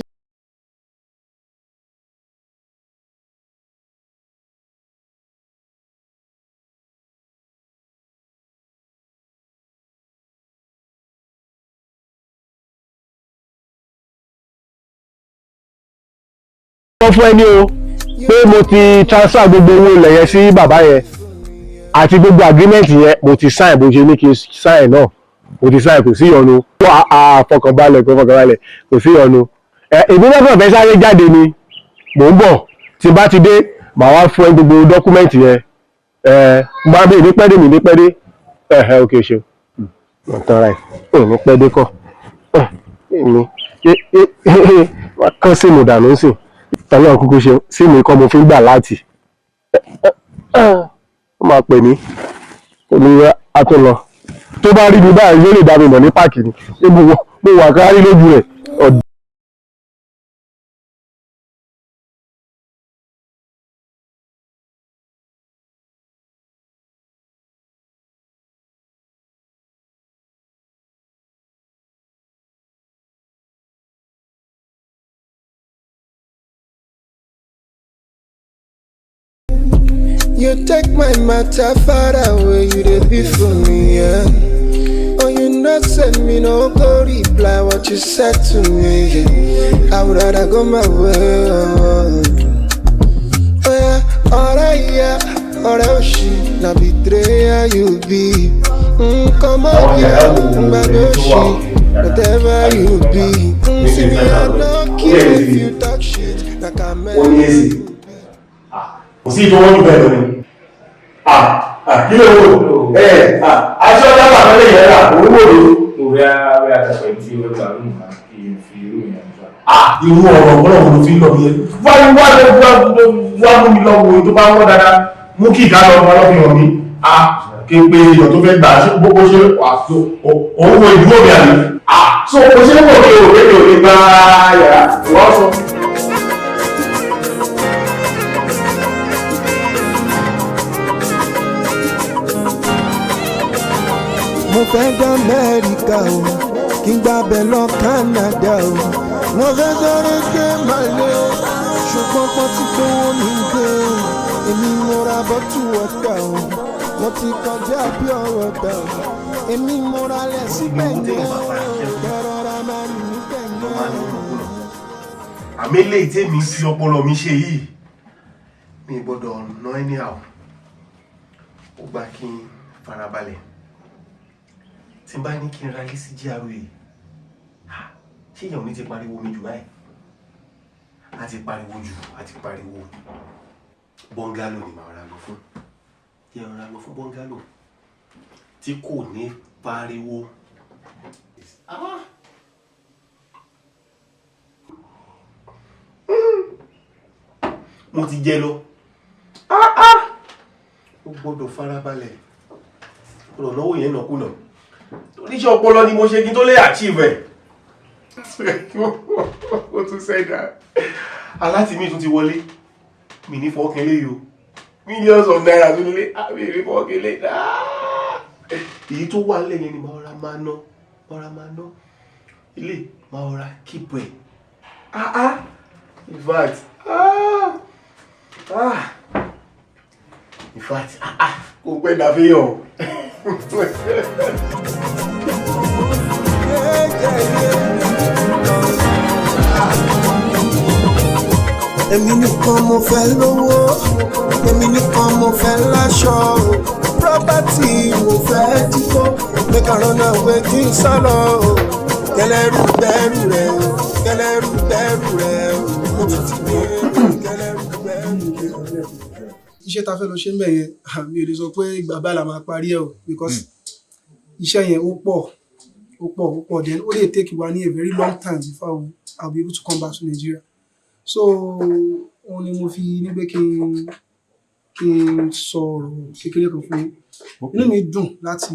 Sọ fún ẹni o pé mo ti transfer gbogbo owó ilẹ̀ yẹn sí bàbá yẹn àti gbogbo agreement yẹn. Mo ti sign bó ṣe ní kí n sign náà. Mo ti sign, kò sí ìyọnu. Wà á fọkànbalẹ̀, kò fọkànbalẹ̀, kò sí ìyọnu. Ẹ èmi náà kàn fẹ́ sáré jáde ni, mò ń bọ̀. Tí n bá ti dé, màá wá fún ẹ gbogbo document yẹn. Ẹ bá mi ní pẹ́ dé, mi ní pẹ́ dé. Ẹ ẹ ok, ṣeun. Ọ̀tọ̀ ra ẹ̀ ò ní pẹ́ dé kọ́ èmi wá kán síìmù dànù sí. Ọlọ́run kúkú ṣe síìmù ikọ́ mo fi ń gbà láti ó máa pè mí ní atún lọ. Tó bá rí mi báyìí, yóò lè dá mi mọ̀ ní páàkì ni. Ṣé mo wà kárí lójú rẹ̀? You take my matter far away, you dey be for me, yeah. Oh, you not send me no go reply what you said to me, yeah. I would rather go my way. Oh, oh yeah, alright, yeah, ọ̀rẹ́ òṣì, na betrayer you be. Come on, yeah, gbàgbé òṣì, whatever you be. See me, I no care if you talk shit, like I'm Ó ní èsì, kò sí ìtọ́wọ́ jù bẹ́ẹ̀ lọ ni. Kí ló wò ẹ? Aṣọ dábàá fẹ́lẹ̀ yẹn rà, òun wò ló. Mo bẹ́ bẹ́ àtàkùn tí ó gba room máa kí n fi room yẹn fà. Irú ọ̀rọ̀ ọ̀rọ̀ wo ló fi ń lọ bí yẹn? Wá wá wá wá, mú mi lọ wo èyí tó bá wọ́n dáadáa, mú kí ìdá lọ ọmọ ọlọ́fin hàn mí. Kí n pe èèyàn tó fẹ́ gbà ṣe bó ṣe òun wo ìdúró mi àná. So o ṣe ń wọ̀ pé òwe mi ò lè gba yàrá ìwọ́n sọ. Mo fẹ́ dé Amẹ́ríkà o, kí n gbàbẹ̀ lọ Canada o. Mo fẹ́ sáré gbé màlẹ́, ṣùgbọ́n pọ́n ti gbówó mi gbé. Èmi mo ra bottle water o, mo ti kọjá pure water o. Èmi mo ra lẹ̀ síbẹ̀ yẹn o, kẹrọra máa rìn níbẹ̀ yẹn o. Àmì eléyìí tèmi fi ọpọlọ mi ṣe yìí, mi gbọ́dọ̀ ná anyhow. Ó gbà kí n farabalẹ̀. Tí n bá ní kí n ra ilé sí GRA, ṣé èèyàn ò ní ti pariwo mi jù báyìí? A ti pariwo jù, a ti pariwo. Bungalow ni màá ra lọ fún. Kí n ra lọ fún bungalow tí kò ní pariwo. Ah! Mo ti jẹ lọ. Ah, ah! Ó gbọ́dọ̀ farabalẹ̀, ọ̀rọ̀ náwó yẹn nàkúnà. Oníṣẹ́ ọpọlọ ni mo ṣe kí n tó lè achieve ẹ̀. Ó tún sẹ́dá aláti mi tún ti wọlé mi ní fọ́ọ̀kẹ́lé yìí o, millions of naira tún nílé àmì ní fọ́ọ̀kẹ́lé. Èyí tó wà lẹ́yìn ni màá ra, máa ná, máa ra, máa ná ilé, máa ra, keep ẹ̀. Ah ah, in fact, ah ah, in fact, ah ah, kò pẹ́ dàfihàn o. Yeah, yeah, yeah. Èmi nìkan mo fẹ́ lówó, èmi nìkan mo fẹ́ láṣọ o, property mo fẹ́ jíkó, make I run away, kí n sá lọ o, kẹlẹ́rù bẹ́rù rẹ̀ o, kẹlẹ́rù bẹ́rù rẹ̀ o, mo tún ti dé, kẹlẹ́rù bẹ́rù rẹ̀ o. Iṣẹ́ ta fẹ́ lọ ṣe ń bẹ̀ yẹn, mi ò lè sọ pé ìgbà báyìí la máa parí ẹ̀ o, because iṣẹ́ yẹn ó pọ̀, ó pọ̀, ó pọ̀. Then ó lè take wa ní a very long time before I will be able to come back to Nigeria. So òun ni mo fi ní pé kí n sọ ọ̀rọ̀ kékeré kan fún yín. Inú mi dùn láti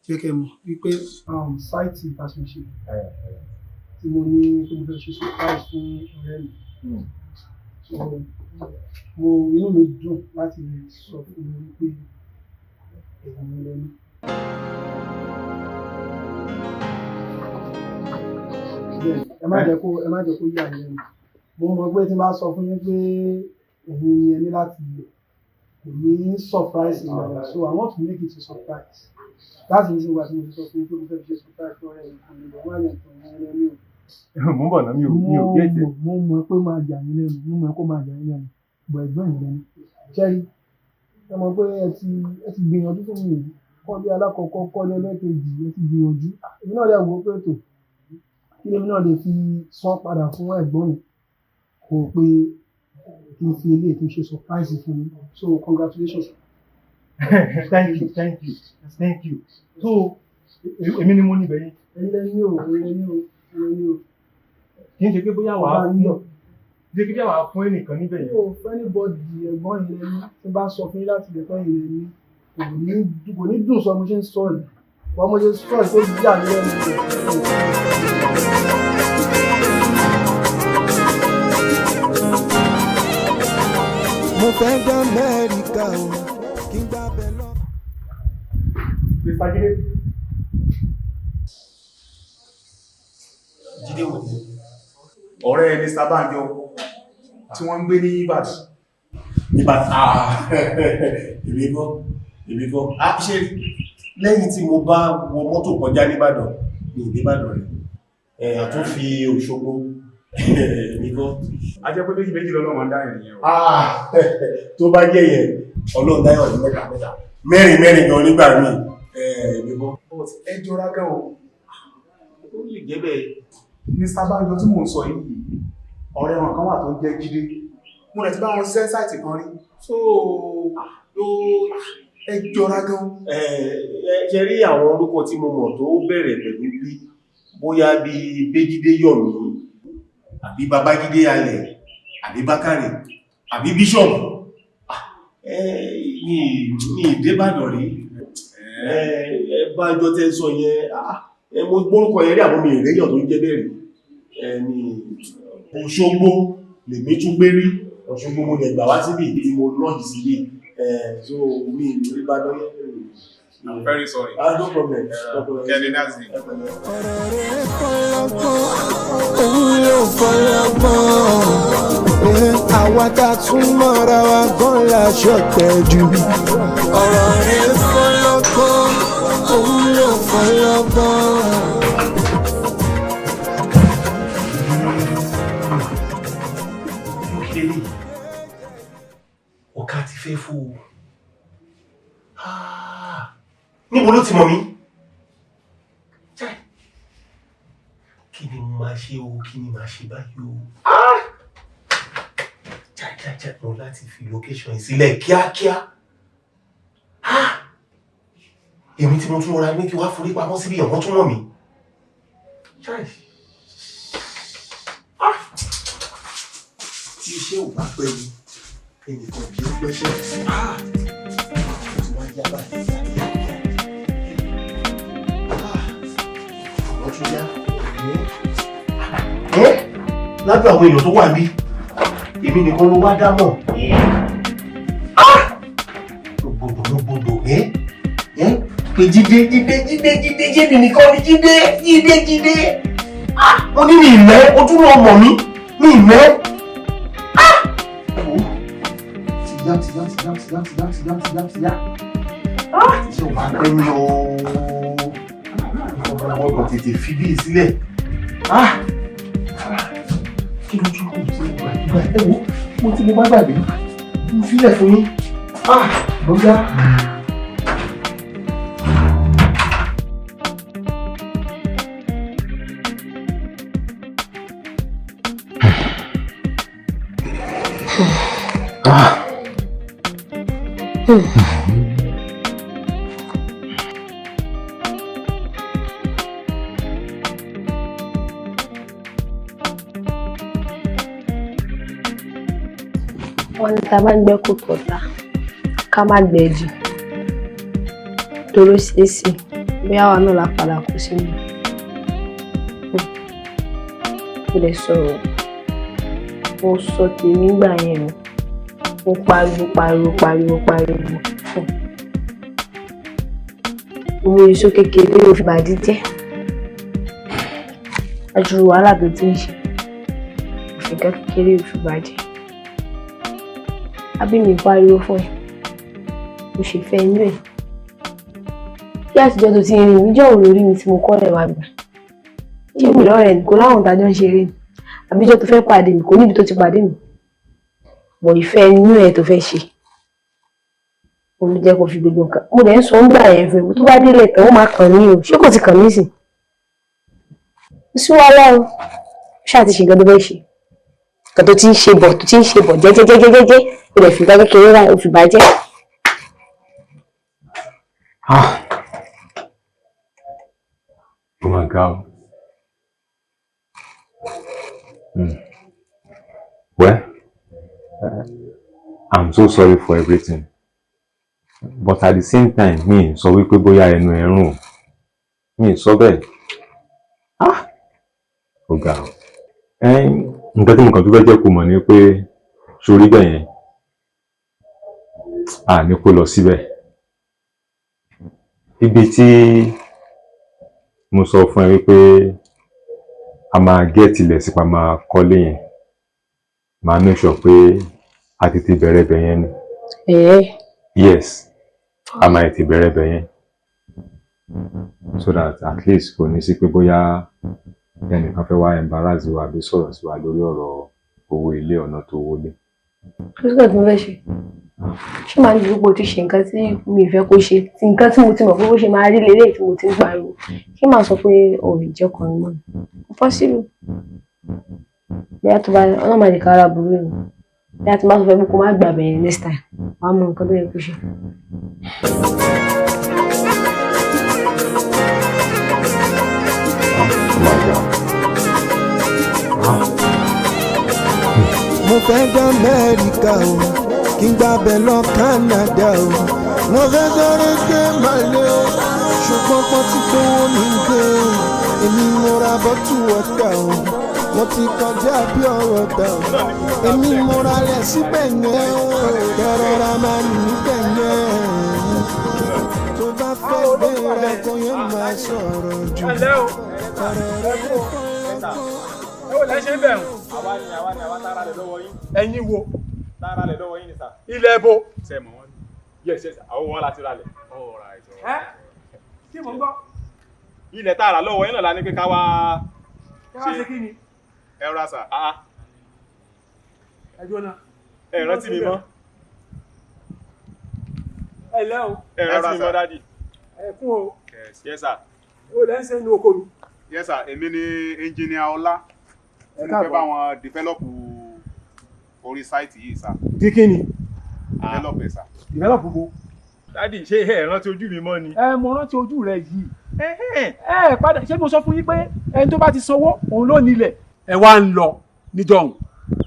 jẹ́ kẹ́ mọ̀ wípé site partnership tí mo ní pé mo fẹ́ ṣe surprise fún ọ̀rẹ́ mi, so mo inú mi dùn láti sọ fún yín wípé ẹ̀yin mi lẹ́nu. Bẹ́ẹ̀, ẹ má jẹ́ kó yà yín lẹ́nu. Mo mọ̀ pé tí n bá sọ fún yín pé ẹ̀yin ni ẹ ní láti lò, kò ní surprise mi dáadáa. So I want to make it a surprise. Láti ní sígbà tí mo fi sọ fún yín pé mo fẹ́ fi ṣe surprise fún ọ̀rẹ́ mi kan ní ìgbà wọ́n á yẹn tàn yín lẹ́nu o. Mo ń bọ̀ náà, mi ò get ẹ̀. Mo mọ̀ pé máa yà yín lẹ́nu, mo mọ̀ pé máa yà yín lẹ́nu, bọ̀ ẹ̀gbọ́n yìí lẹ́nu. Ṣẹ́rí, ẹ mọ̀ pé ẹ ti gbìyànjú fún mi yìí. Kọ́lé alákọ̀ọ́kọ́, kọ́lé ẹlẹ́kejì, ẹ ti gbìyànjú. Èmi náà dẹ̀ wò ó pé tò, kí lèmi náà lè fi san padà fún ẹ̀gbọ́n mi? Kò pé kí n fi eléyìí tó ṣe surprise fún mi. So congratulations. Thank you, thank you, thank you. So èmi ni mo níbẹ̀ yẹn? Ẹ̀yin lẹ ní o, ẹ̀yin lẹ ní o, ẹ̀yin lẹ ní o. Kì í ṣe pé bóyá wàá Bá fún yín yọ̀. Kì í ṣe pé bóyá wàá fún ẹnìkan níbẹ̀ Mi yẹn? ò fẹ́ anybody, ẹ̀gbọ́n yìí lẹ ní. Tí n bá sọ fún yín láti lè fẹ́ yìí lẹ ní. Kò ní dùn sọ mo ṣe ń sọ yìí. Wọ́n mo ṣe sọ yìí tó yà mí lẹ́nu rẹ̀. Mo fẹ́ dá Amẹ́ríkà o, kí n gbà bẹ́ẹ̀ lọ. Mr. Jide. Jídé wò ní ọ̀rẹ́ Mr. Banjo tí wọ́n ń gbé ní Ìbàdàn. Ìbàdàn, èmi kọ́, èmi kọ́. A ṣe lẹ́yìn tí mo bá wọ mọ́tò kọjá nìbàdàn ní ìdíbàdàn rẹ̀ ẹ̀ àtún fi Òṣogbo, èmi kọ́. A jẹ́ pé méjì méjì lọ́lọ́run dá ènìyàn o. Ah, tó bá jẹ́ yẹn, Ọlọ́run dáyọ̀ ní mẹ́ta mẹ́ta, mẹ́rin mẹ́rin gan nígbà míì, èmi kọ́. But ẹ jọra gan o. Ó lè jẹ́ bẹ́ẹ̀. Mr. Banjo tí mò ń sọ yìí, ọ̀rẹ́ wọn kan wà tó ń jẹ́ Jídé. Mo rẹ̀ ti bá wọn ṣiṣẹ́ site kan rí. So ẹ jọra gan. Ẹ ṣe rí àwọn orúkọ tí mo mọ̀ tó bẹ̀rẹ̀ pẹ̀lú bí, bóyá bí Béjídé Yọ̀mí àbí Babájídé Alẹ̀ àbí Bákàrè àbí Bíṣọ̀pù. Ní ìdébàdàn rí ẹ Bánjọ tẹ́ sọ yẹn, mo gbórúkọ yẹn rí, àwọn mi ìrẹ́yàn tó ń jẹ́ bẹ́ẹ̀ rí. Ní Òṣogbo lèmi tún gbé rí. Òṣogbo mo dẹ̀ gbà wá síbí tí mo lọ́ọ̀jì síbí, so mi Ìbàdàn yẹn. I'm very sorry. Ah, no problem. No problem. Kẹ́ni Nazi. Ọ̀rọ̀ rẹ̀ fọlọ́gbọ́n, òun ló fọlọ́gbọ́n. Àwa tá a tún mọ́ra wa gan la ṣọ̀tẹ̀ jù. Ọ̀rọ̀ rẹ̀ fọlọ́gbọ́n, òun ló fọlọ́gbọ́n. Kí lélẹ̀, ọ̀ká ti fẹ́ fò ó. Níbo ló ti mọ̀ mí? Chai. Kí ni mo máa ṣe o? Kí ni màá ṣe báyìí o? Chai, chai, chai, mo láti fi location yìí sílẹ̀ kíákíá. Èmi tí mo tún rọra ní kí wá forí pamọ́ síbi, ẹ̀wọ̀n tún mọ̀ mí. Chai. Tí iṣẹ́ ò bá pẹ́ ni ẹnìkan kì í pẹ́ṣẹ́. Ó ti wá yá báyìí. Àwọn tún yá. Ẹ́ lábẹ́ àwọn èèyàn tó wà níbí, èmi nìkan ló wá dá mọ̀. Gbogbo gbogbo ẹ́ ẹ́ pé Jídé, Jídé, Jídé, Jídé, Jídé nìkan ni Jídé, Jídé, Jídé. Mo ní mi ìmẹ́, o tún lọ mọ̀ mí, mi ìmẹ́. Ti yá, ti yá, ti yá, ti yá, ti yá, ti yá, ti yá, ti yá. Ṣé o máa pẹ́ ní o? Ọgbọ̀n tètè fi bí sílẹ̀. Kí ló tún kù sí ìgbà? Ẹ wo, mo tí mo bá gbàgbé, mo filẹ̀ fún yín. Bóyá. Wọ́n ní tá a bá gbẹ́ kòtò ọ̀tá, ká má gbẹ́ jìn, torí ó ṣeé ṣe bóyá àwa náà la padà kó sínú. Mo lè sọ̀rọ̀, mo sọ tèmi gbà yẹn o, mo pariwo, pariwo, pariwo, pariwo. Owó iṣu kékeré ò fi bàdí jẹ́ àjùrò wàhálà tó ti ń ṣe òfin kékeré ò fi bàjẹ́. Àbí mi pariwo fún ẹ, mo ṣe fẹ́ inú ẹ̀ bí àtijọ́ tó ti rìn níjọ́ òun lórí mi tí mo kọ́ ẹ̀ wá gbà. Ṣé mi lọ́rẹ̀ ni kò láwọn ìdájọ́ ń ṣeré ni? Àbíjọ́ tó fẹ́ pàdé mi kò níbi tó ti pàdé mi. Bọ̀ ìfẹ́ inú ẹ̀ tó fẹ́ ṣe. Òun ló jẹ́ kó fi gbogbo nǹkan. Mo dẹ̀ ń sọ ń gbà yẹn fún ẹ tó bá délẹ̀ tán ó máa kàn mí o. Ṣé kò ti kàn mí sí? Kò sí wàhálà o. Ṣáà ti ṣe nǹkan tó fẹ́ ṣe. Nǹkan tó ti ń ṣe bọ̀ tó ti ń ṣe bọ̀ jẹ́jẹ́jẹ́jẹ́jẹ́. Ó dẹ̀ fi nǹkan kékeré rà ó fi bàjẹ́. Ah. Oh my God. Well, I'm so sorry for everything. But at the same time, mi ì sọ wípé bóyá ẹnu ẹ rùn. Mi ì sọ bẹ́ẹ̀. Ah! Ó ga o. Nǹkan tí mo kàn tún fẹ́ jẹ́ kó mọ̀ ni pé sórí bẹ́ẹ̀ yẹn, à ní kó lọ síbẹ̀. Ibi tí mo sọ fún ẹ wípé a máa get ilẹ̀ sípa máa kọ́lé yẹn, máa make sure pé a tètè bẹ̀rẹ̀ bẹ̀ yẹn ni. Yes, a máa tètè bẹ̀rẹ̀ bẹ̀ yẹn. So that at least kò ní sí pé bóyá ẹnìkan fẹ́ wá embarrass wa àbí sọ̀rọ̀ sí wa lórí ọ̀rọ̀ owó ilé ọ̀nà tó wọlé. Kí ló tí mo fẹ́ ṣe? Ṣé màá ní gbogbo ti ṣe nǹkan tí mi ì fẹ́ kó ṣe, nǹkan tí mo ti mọ̀ pé bó ṣe máa rí leléyìí tí mo ti ń pariwo? Ṣé màá sọ pé o ò jẹ́ ọkùnrin mọ́ ni? Kò possible. Bóyá tó bá Ọlọ́run má jẹ́ ká rí aburú ni. Bóyá tí n bá sọ fún ẹ pé kó má gbà bẹ̀ yẹn next time, wàá mọ nǹkan tó yẹ kó ṣe. Oh my God. Ah. Mo fẹ́ dé Amẹ́ríkà o, kí n gbàbẹ̀ lọ Canada o. Mo fẹ́ sáré gbé màlẹ́ o, ṣùgbọ́n pọ́n ti gbówó mi gbé o. Èmi mo ra bottle water o, mo ti kọjá pure water o. Èmi mo ra lẹ̀ síbẹ̀ yẹn o, kẹrọra máa nì níbẹ̀ yẹn. Tó bá fẹ́ gbéra kó yẹn máa sọ̀rọ̀ jù. Ọ̀rọ̀ rẹ̀ kọ́. Ẹ wò lẹ́ ṣe ń bẹ̀rù. Àwa ni, àwa ni, àwa tára lẹ̀ lọ́wọ́ yín. Ẹ̀yin wo? Tára lẹ̀ lọ́wọ́ yín ni sà. Ilẹ̀ bo. Ṣé ẹ mọ̀ wọ́n ni? Yes, àwọn wọn láti ra lẹ̀. All right. Ẹ kí mò ń gbọ́. Ilẹ̀ tààrà lọ́wọ́ yín náà la ní pé ká wá. Ẹ wá ṣe kí ni? Ẹ rọra sà. Ah. Ẹ jóná. Ẹ rántí mi mọ́. Ẹ lẹ́ o. Ẹ rántí mi mọ́, daddy. Ẹ kún o. Yes, sir. Ó lẹ́ ń ṣe inú oko mi. Yes sir, èmi ni engineer Ọlá tí Ẹ mo fẹ́ káàbọ̀. bá wọn develop orí site yìí sir. Di kí ni? Develop ẹ̀ sir. Develop bo. Daddy, ṣé ẹ rántí ojú mi mọ́ ni? Ẹ mo rántí ojú rẹ yìí. Ẹ padà, ṣé mo sọ fún yín pé ẹni tó bá ti sanwó òun ló nílẹ̀. Ẹ wá ń lọ níjọ́ òun.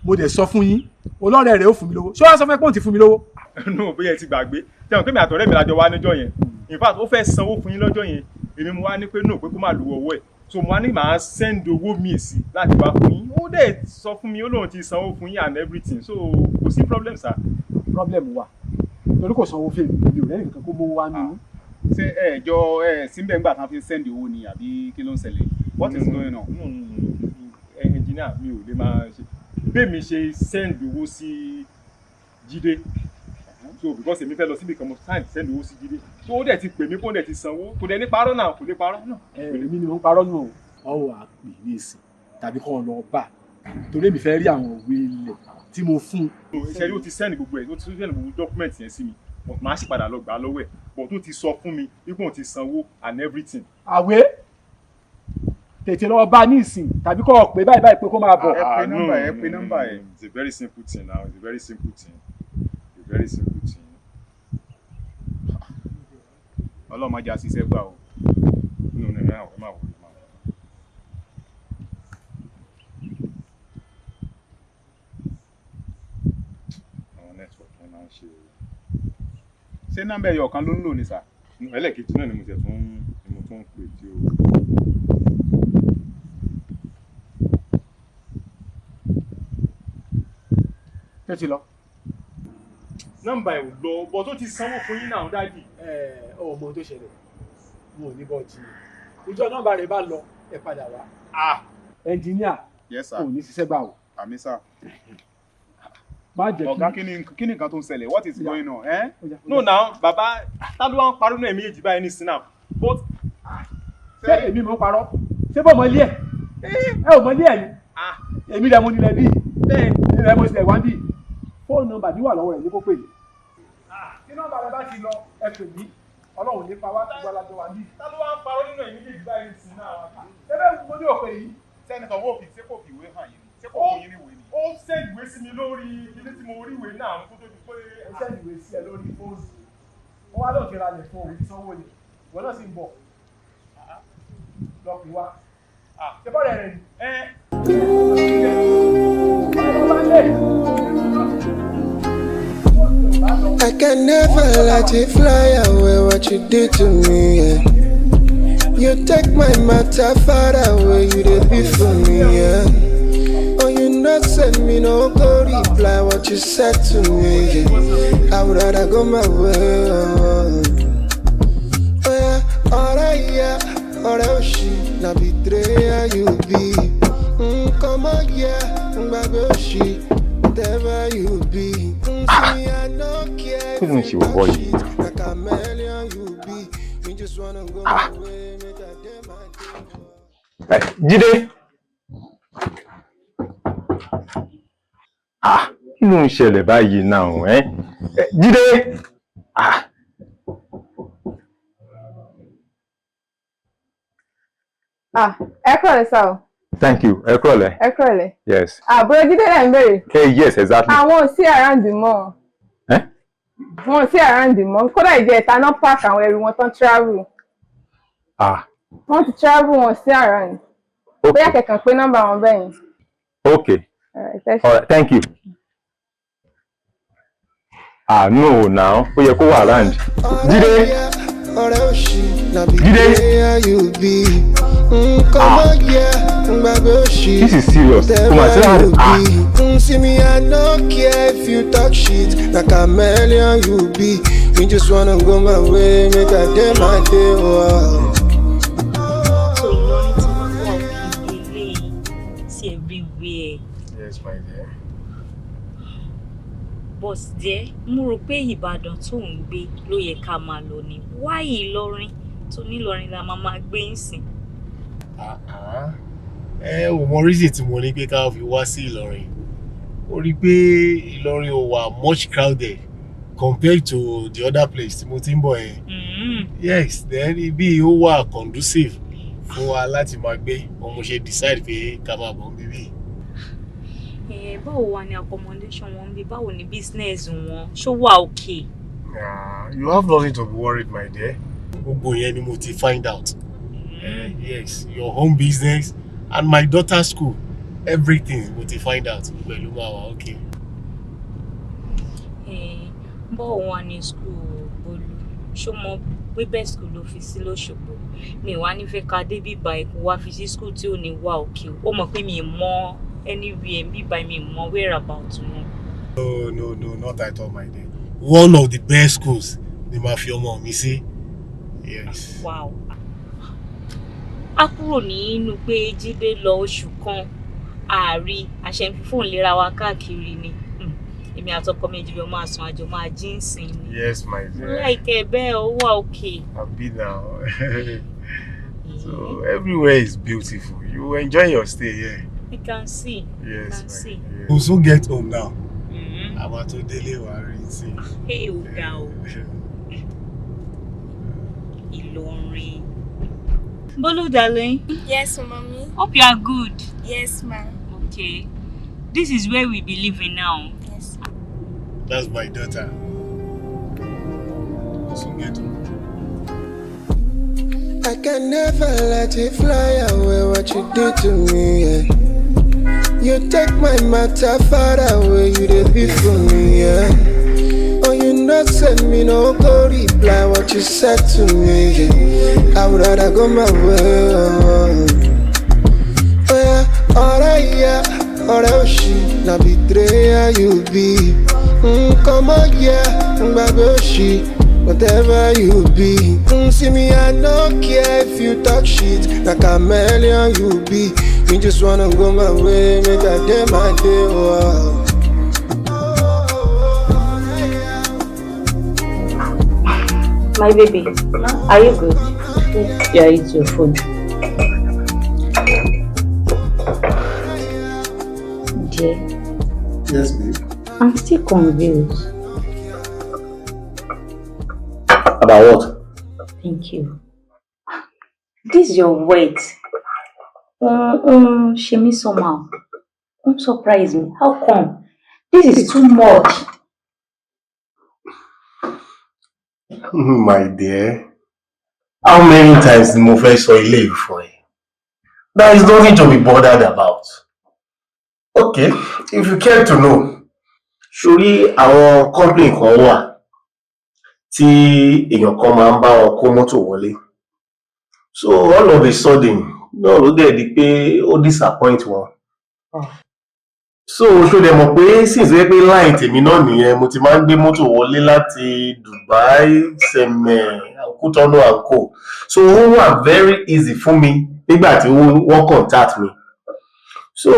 Mo dẹ̀ sọ fún yín, olọ́rẹ̀ rẹ̀ ó fún mi lówó. Ṣé wàá sọ fún ẹ pé òun ti fún mi lówó? No, bóyá ẹ ti gbàgbé. Ṣé wọn pé mi àtọ̀rẹ́ mi lájọ wá níjọ́ yẹn? In fact, ó fẹ́ sanwó fún yín lọ́jọ́ yẹn. Èmi mo wá ní pé no, pé kó má lu ọwọ́ ẹ̀. So mo wá ní màá send owó mi sí láti wá fún yín. Ó dẹ̀ sọ fún mi, ó lóun ti sanwó fún yín and everything. So kò sí problem, sir. Problem wà. Torí kò sanwó fèmí, mi ò rẹ́nì kankan kó mówó wá nínú. Ṣé ẹ jọ ẹ síbẹ̀ ńgbà tán fi send owó ni àbí kí ló ń ṣẹlẹ̀? What is going on? No, no, no. Engineer, mi ò lè máa ṣe. Bẹ́ẹ̀ mi ṣe send owó sí Jídé. So because èmi fẹ́ lọ síbi kan, mo send owó sí Jídé. So ó dẹ̀ ti pè mí kó dẹ̀ ti sanwó. Kò dẹ̀ ní parọ́ náà, kò lè parọ́ náà. Ẹ èmi ni mo ń parọ́ nù o. Wọ́n wà pè ní ìsìn tàbí kọ́ lọ bá. Torí èmi fẹ́ rí àwọn òwe ilẹ̀ tí mo fún. Ṣe rí, ó ti send gbogbo ẹ̀, ó ti send gbogbo document yẹn sí mi. But màá sì padà lọ gbà á lọ́wọ́ ẹ̀. But ó ti sọ fún mi wípé òun ti sanwó and everything. Àwé tètè lọ bá ní ìsìn tàbí kọ́ ọ pé báyìí báyìí pé kó máa bọ̀. Ẹ pe nọ́mbà ẹ, pe nọ́mbà ẹ. It's a very simple thing now. It's a very simple thing. It's a very simple thing. Ọlọ́mọdé àṣìṣe gbà o. No, no, no, ẹ má wọlé, ẹ má wọlé. Àwọn network yẹn máa ń ṣe. Ṣé nọ́mbà ẹyọ kan ló ń lò ní sà? Ẹlẹ́ẹ̀kejì náà ni mo tẹ̀ tún ni mo tún ń pè tí o. Ṣé ti lọ? Nọ́mbà ẹ̀ ò lọ, but ó ti sanwó fún yín náà, daddy. Ẹ ọmọ tó ṣẹlẹ̀, mo ò ní bọ́ jiyàn. Ìjọ nọ́mbà rẹ̀ bá lọ, ẹ padà wá. Ẹnjìníà. Yes sir. Kò ní ṣiṣẹ́ gbà o. Àmín sir. Má jẹ́ kí. Ọ̀gá, kí ni nǹkan tó ń ṣẹlẹ̀? What is going on? Eh? No now, bàbá, ta ló wá ń parọ́ náà méjèèjì báyìí nísìnyí náà? But Ṣé èmi mò ń parọ́? Ṣé bọ́ mọ ilé ẹ̀? Ẹ ò mọ ní ẹ̀yìn. Èmi rẹ̀ mo nílẹ̀ bíi. Bẹ́ẹ̀ rẹ̀ mo sílẹ̀ wá bíi. Fóònù nọ́mbà mi wà lọ́wọ́ rẹ̀ ní kó pè mí. Tí nọ́mbà rẹ bá ti lọ, ẹ pè mí. Ọlọ́run nípa wá gbogbo alájọ wa bíi. Ta ló wá ń parọ́ nínú ẹ̀yìn méjèèjì báyìí sí náà? Ẹ bẹ́ẹ̀ mo ní òpè yìí. Sẹ́nitọ̀ wọ́n fi ṣé kò fi ìwé hàn yín ni? Ṣé kò fún yín ní ìwé ni? Ó send ìwé sí mi lórí ilé tí mo rí ìwé náà kó tó di pé. Ó send ìwé sí ẹ lórí fóònù. Ó wá lóòkè ra lẹ̀ fún òun ti sanwó ni. Ìwọ náà sì ń bọ̀. Lọ pè wá. Ṣé bọ́ọ̀rẹ̀ rẹ̀ ni? I can never let you fly away what you did to me. Yeah. You take my matter far away, you did be for me. Yeah. Oh, you not send me no go reply what you said to me. Yeah. I would rather go my way. Oh, oh yeah, alright, yeah, alright, she na betrayer you be. Come on, yeah, baby, she whatever you be. See, I no care. Kí ló ń ṣe bọ̀bọ̀ yìí? Like a million you be. Me just wanna go my way, make a day my day. Jídé. Ah, kí ló ń ṣẹlẹ̀ báyìí náà ẹ́? Jídé. Ah. Ah, ẹ kúrọ̀lẹ́ sá o. Thank you. Ẹ kúrọ̀lẹ́. Ẹ kúrọ̀lẹ́. Yes. Àbúrò Jídé lẹ̀ ń béèrè. Hey, yes, exactly. Àwọn ò sí around mọ́. Eh? Wọn ò sí around mọ́. Kódà ìjẹta náà park àwọn ẹrù wọn tán travel. Ah. Wọ́n ti travel, wọn ò sí around. Bóyá kẹ̀kàn pé nọ́mbà wọn bẹ́yìn. Okay. All right, ẹ ṣé. All right, thank you. Ah, no, now. Ó yẹ kó wà around. Jídé. Ọ̀rẹ́ òṣì na Jídé. betrayer you be. Come on, yeah, baby, òṣì. This is serious. Kò mà sí Whatever láàrin. you Ah. be. See me, I no care if you talk shit. Like a million you be. Me just wanna go my way, make a day my day. Oh. So Ìlọrin tí wọ́n wà òkè lélẹ̀ sí everywhere. Yes, my dear. But díẹ̀, mo rò pé Ìbàdàn tó ń gbé ló yẹ ká máa lọ ni. Why Ìlọrin? Tó nílọrin la máa máa gbé ń sìn. Ẹ ò mọ reason tí mo ní pé ká fi wá sí Ìlọrin. Ó rí i pé Ìlọrin ò wà much crowded compared to the other place tí mo ti ń bọ̀ yẹn. Yes, then ibi ó wà conducive fún wa láti máa gbé. Òun mo ṣe decide pé ká máa bọ̀ níbí. Ẹ báwo wà ní accommodation wọn bí? Báwo ni business wọn? Ṣó wà okay? You have nothing to be worried, my dear. Gbogbo yẹn ni mo ti find out. Yes, your home business and my daughter's school, everything mo ti find out pẹ̀lú máa wà okay. Ẹ báwo wà ní school Bólú? Ṣó mọ pé best school ló fi sí l'Óṣogbo? Mi wá nífẹ̀ẹ́ ká dé bíbá ikú wá fi sí school tí ò ní wà okay. Ó mọ̀ pé mi mọ anywhere bíbá, mi mọ whereabout wọn. No, no, no, not at all, my dear. One of the best schools ni màá fi ọmọ mi sí. Yes. Wow. A kúrò nínú pé Jídé lọ oṣù kan, ààrí àṣẹ ń fi fóònù léra wa káàkiri ni. Èmi àtọkọ mi jùlọ máa sùn, àjọ máa jí ń sìn ni. Yes, my Mo dear. láìkẹ́ bẹ́ẹ̀, ó wà okay. I've been now. So everywhere is beautiful. You enjoy your stay here. You can see. You Yes, can my see. dear. We'll soon get home now. Àwa tó délé wà rí sí. Hey, ó ga o. Ìlọrin. Bolu, darling. Yes, mommy. Hope you are good. Yes, ma'am. Okay. This is where we be living now. Yes. That's my daughter. We'll soon get home. I can never let you fly away what you did to me. Yeah. You take my matter far away, you did be for me. Yeah. Oh, you not send me no go reply what you said to me. Yeah. I would rather go my way. Oh, oh yeah, alright, yeah, alright, she na betrayer you be. Come on, yeah, baby, she. Whatever you be. See me, I no care if you talk shit. Like a million you be. Me just wanna go my way, make a day my day. Oh. My baby, are you good? Yeah, eat your food. Dear. Yes, babe. I'm still confused. About what? Thank you. This is your weight. Ṣe mí somehow. Don't surprise me. How come? This is too much. My dear, how many times ni mo fẹ́ sọ ilé yìí fún ẹ? There is nothing to be bothered about. Okay, if you care to know, sórí àwọn company kan wà tí èèyàn kan máa ń bá wọn kó mọ́tò wọlé. So all of a sudden, náà ló dẹ̀ di pé ó disappoint wọn. So ṣó dẹ̀ mọ̀ pé since wẹ́ pé line tèmi náà nìyẹn, mo ti máa ń gbé mọ́tò wọlé láti Dubai, Sẹ̀mẹ̀, Kútọ́nù and co. So ó wà very easy fún mi nígbà tí wọ́n contact mi. So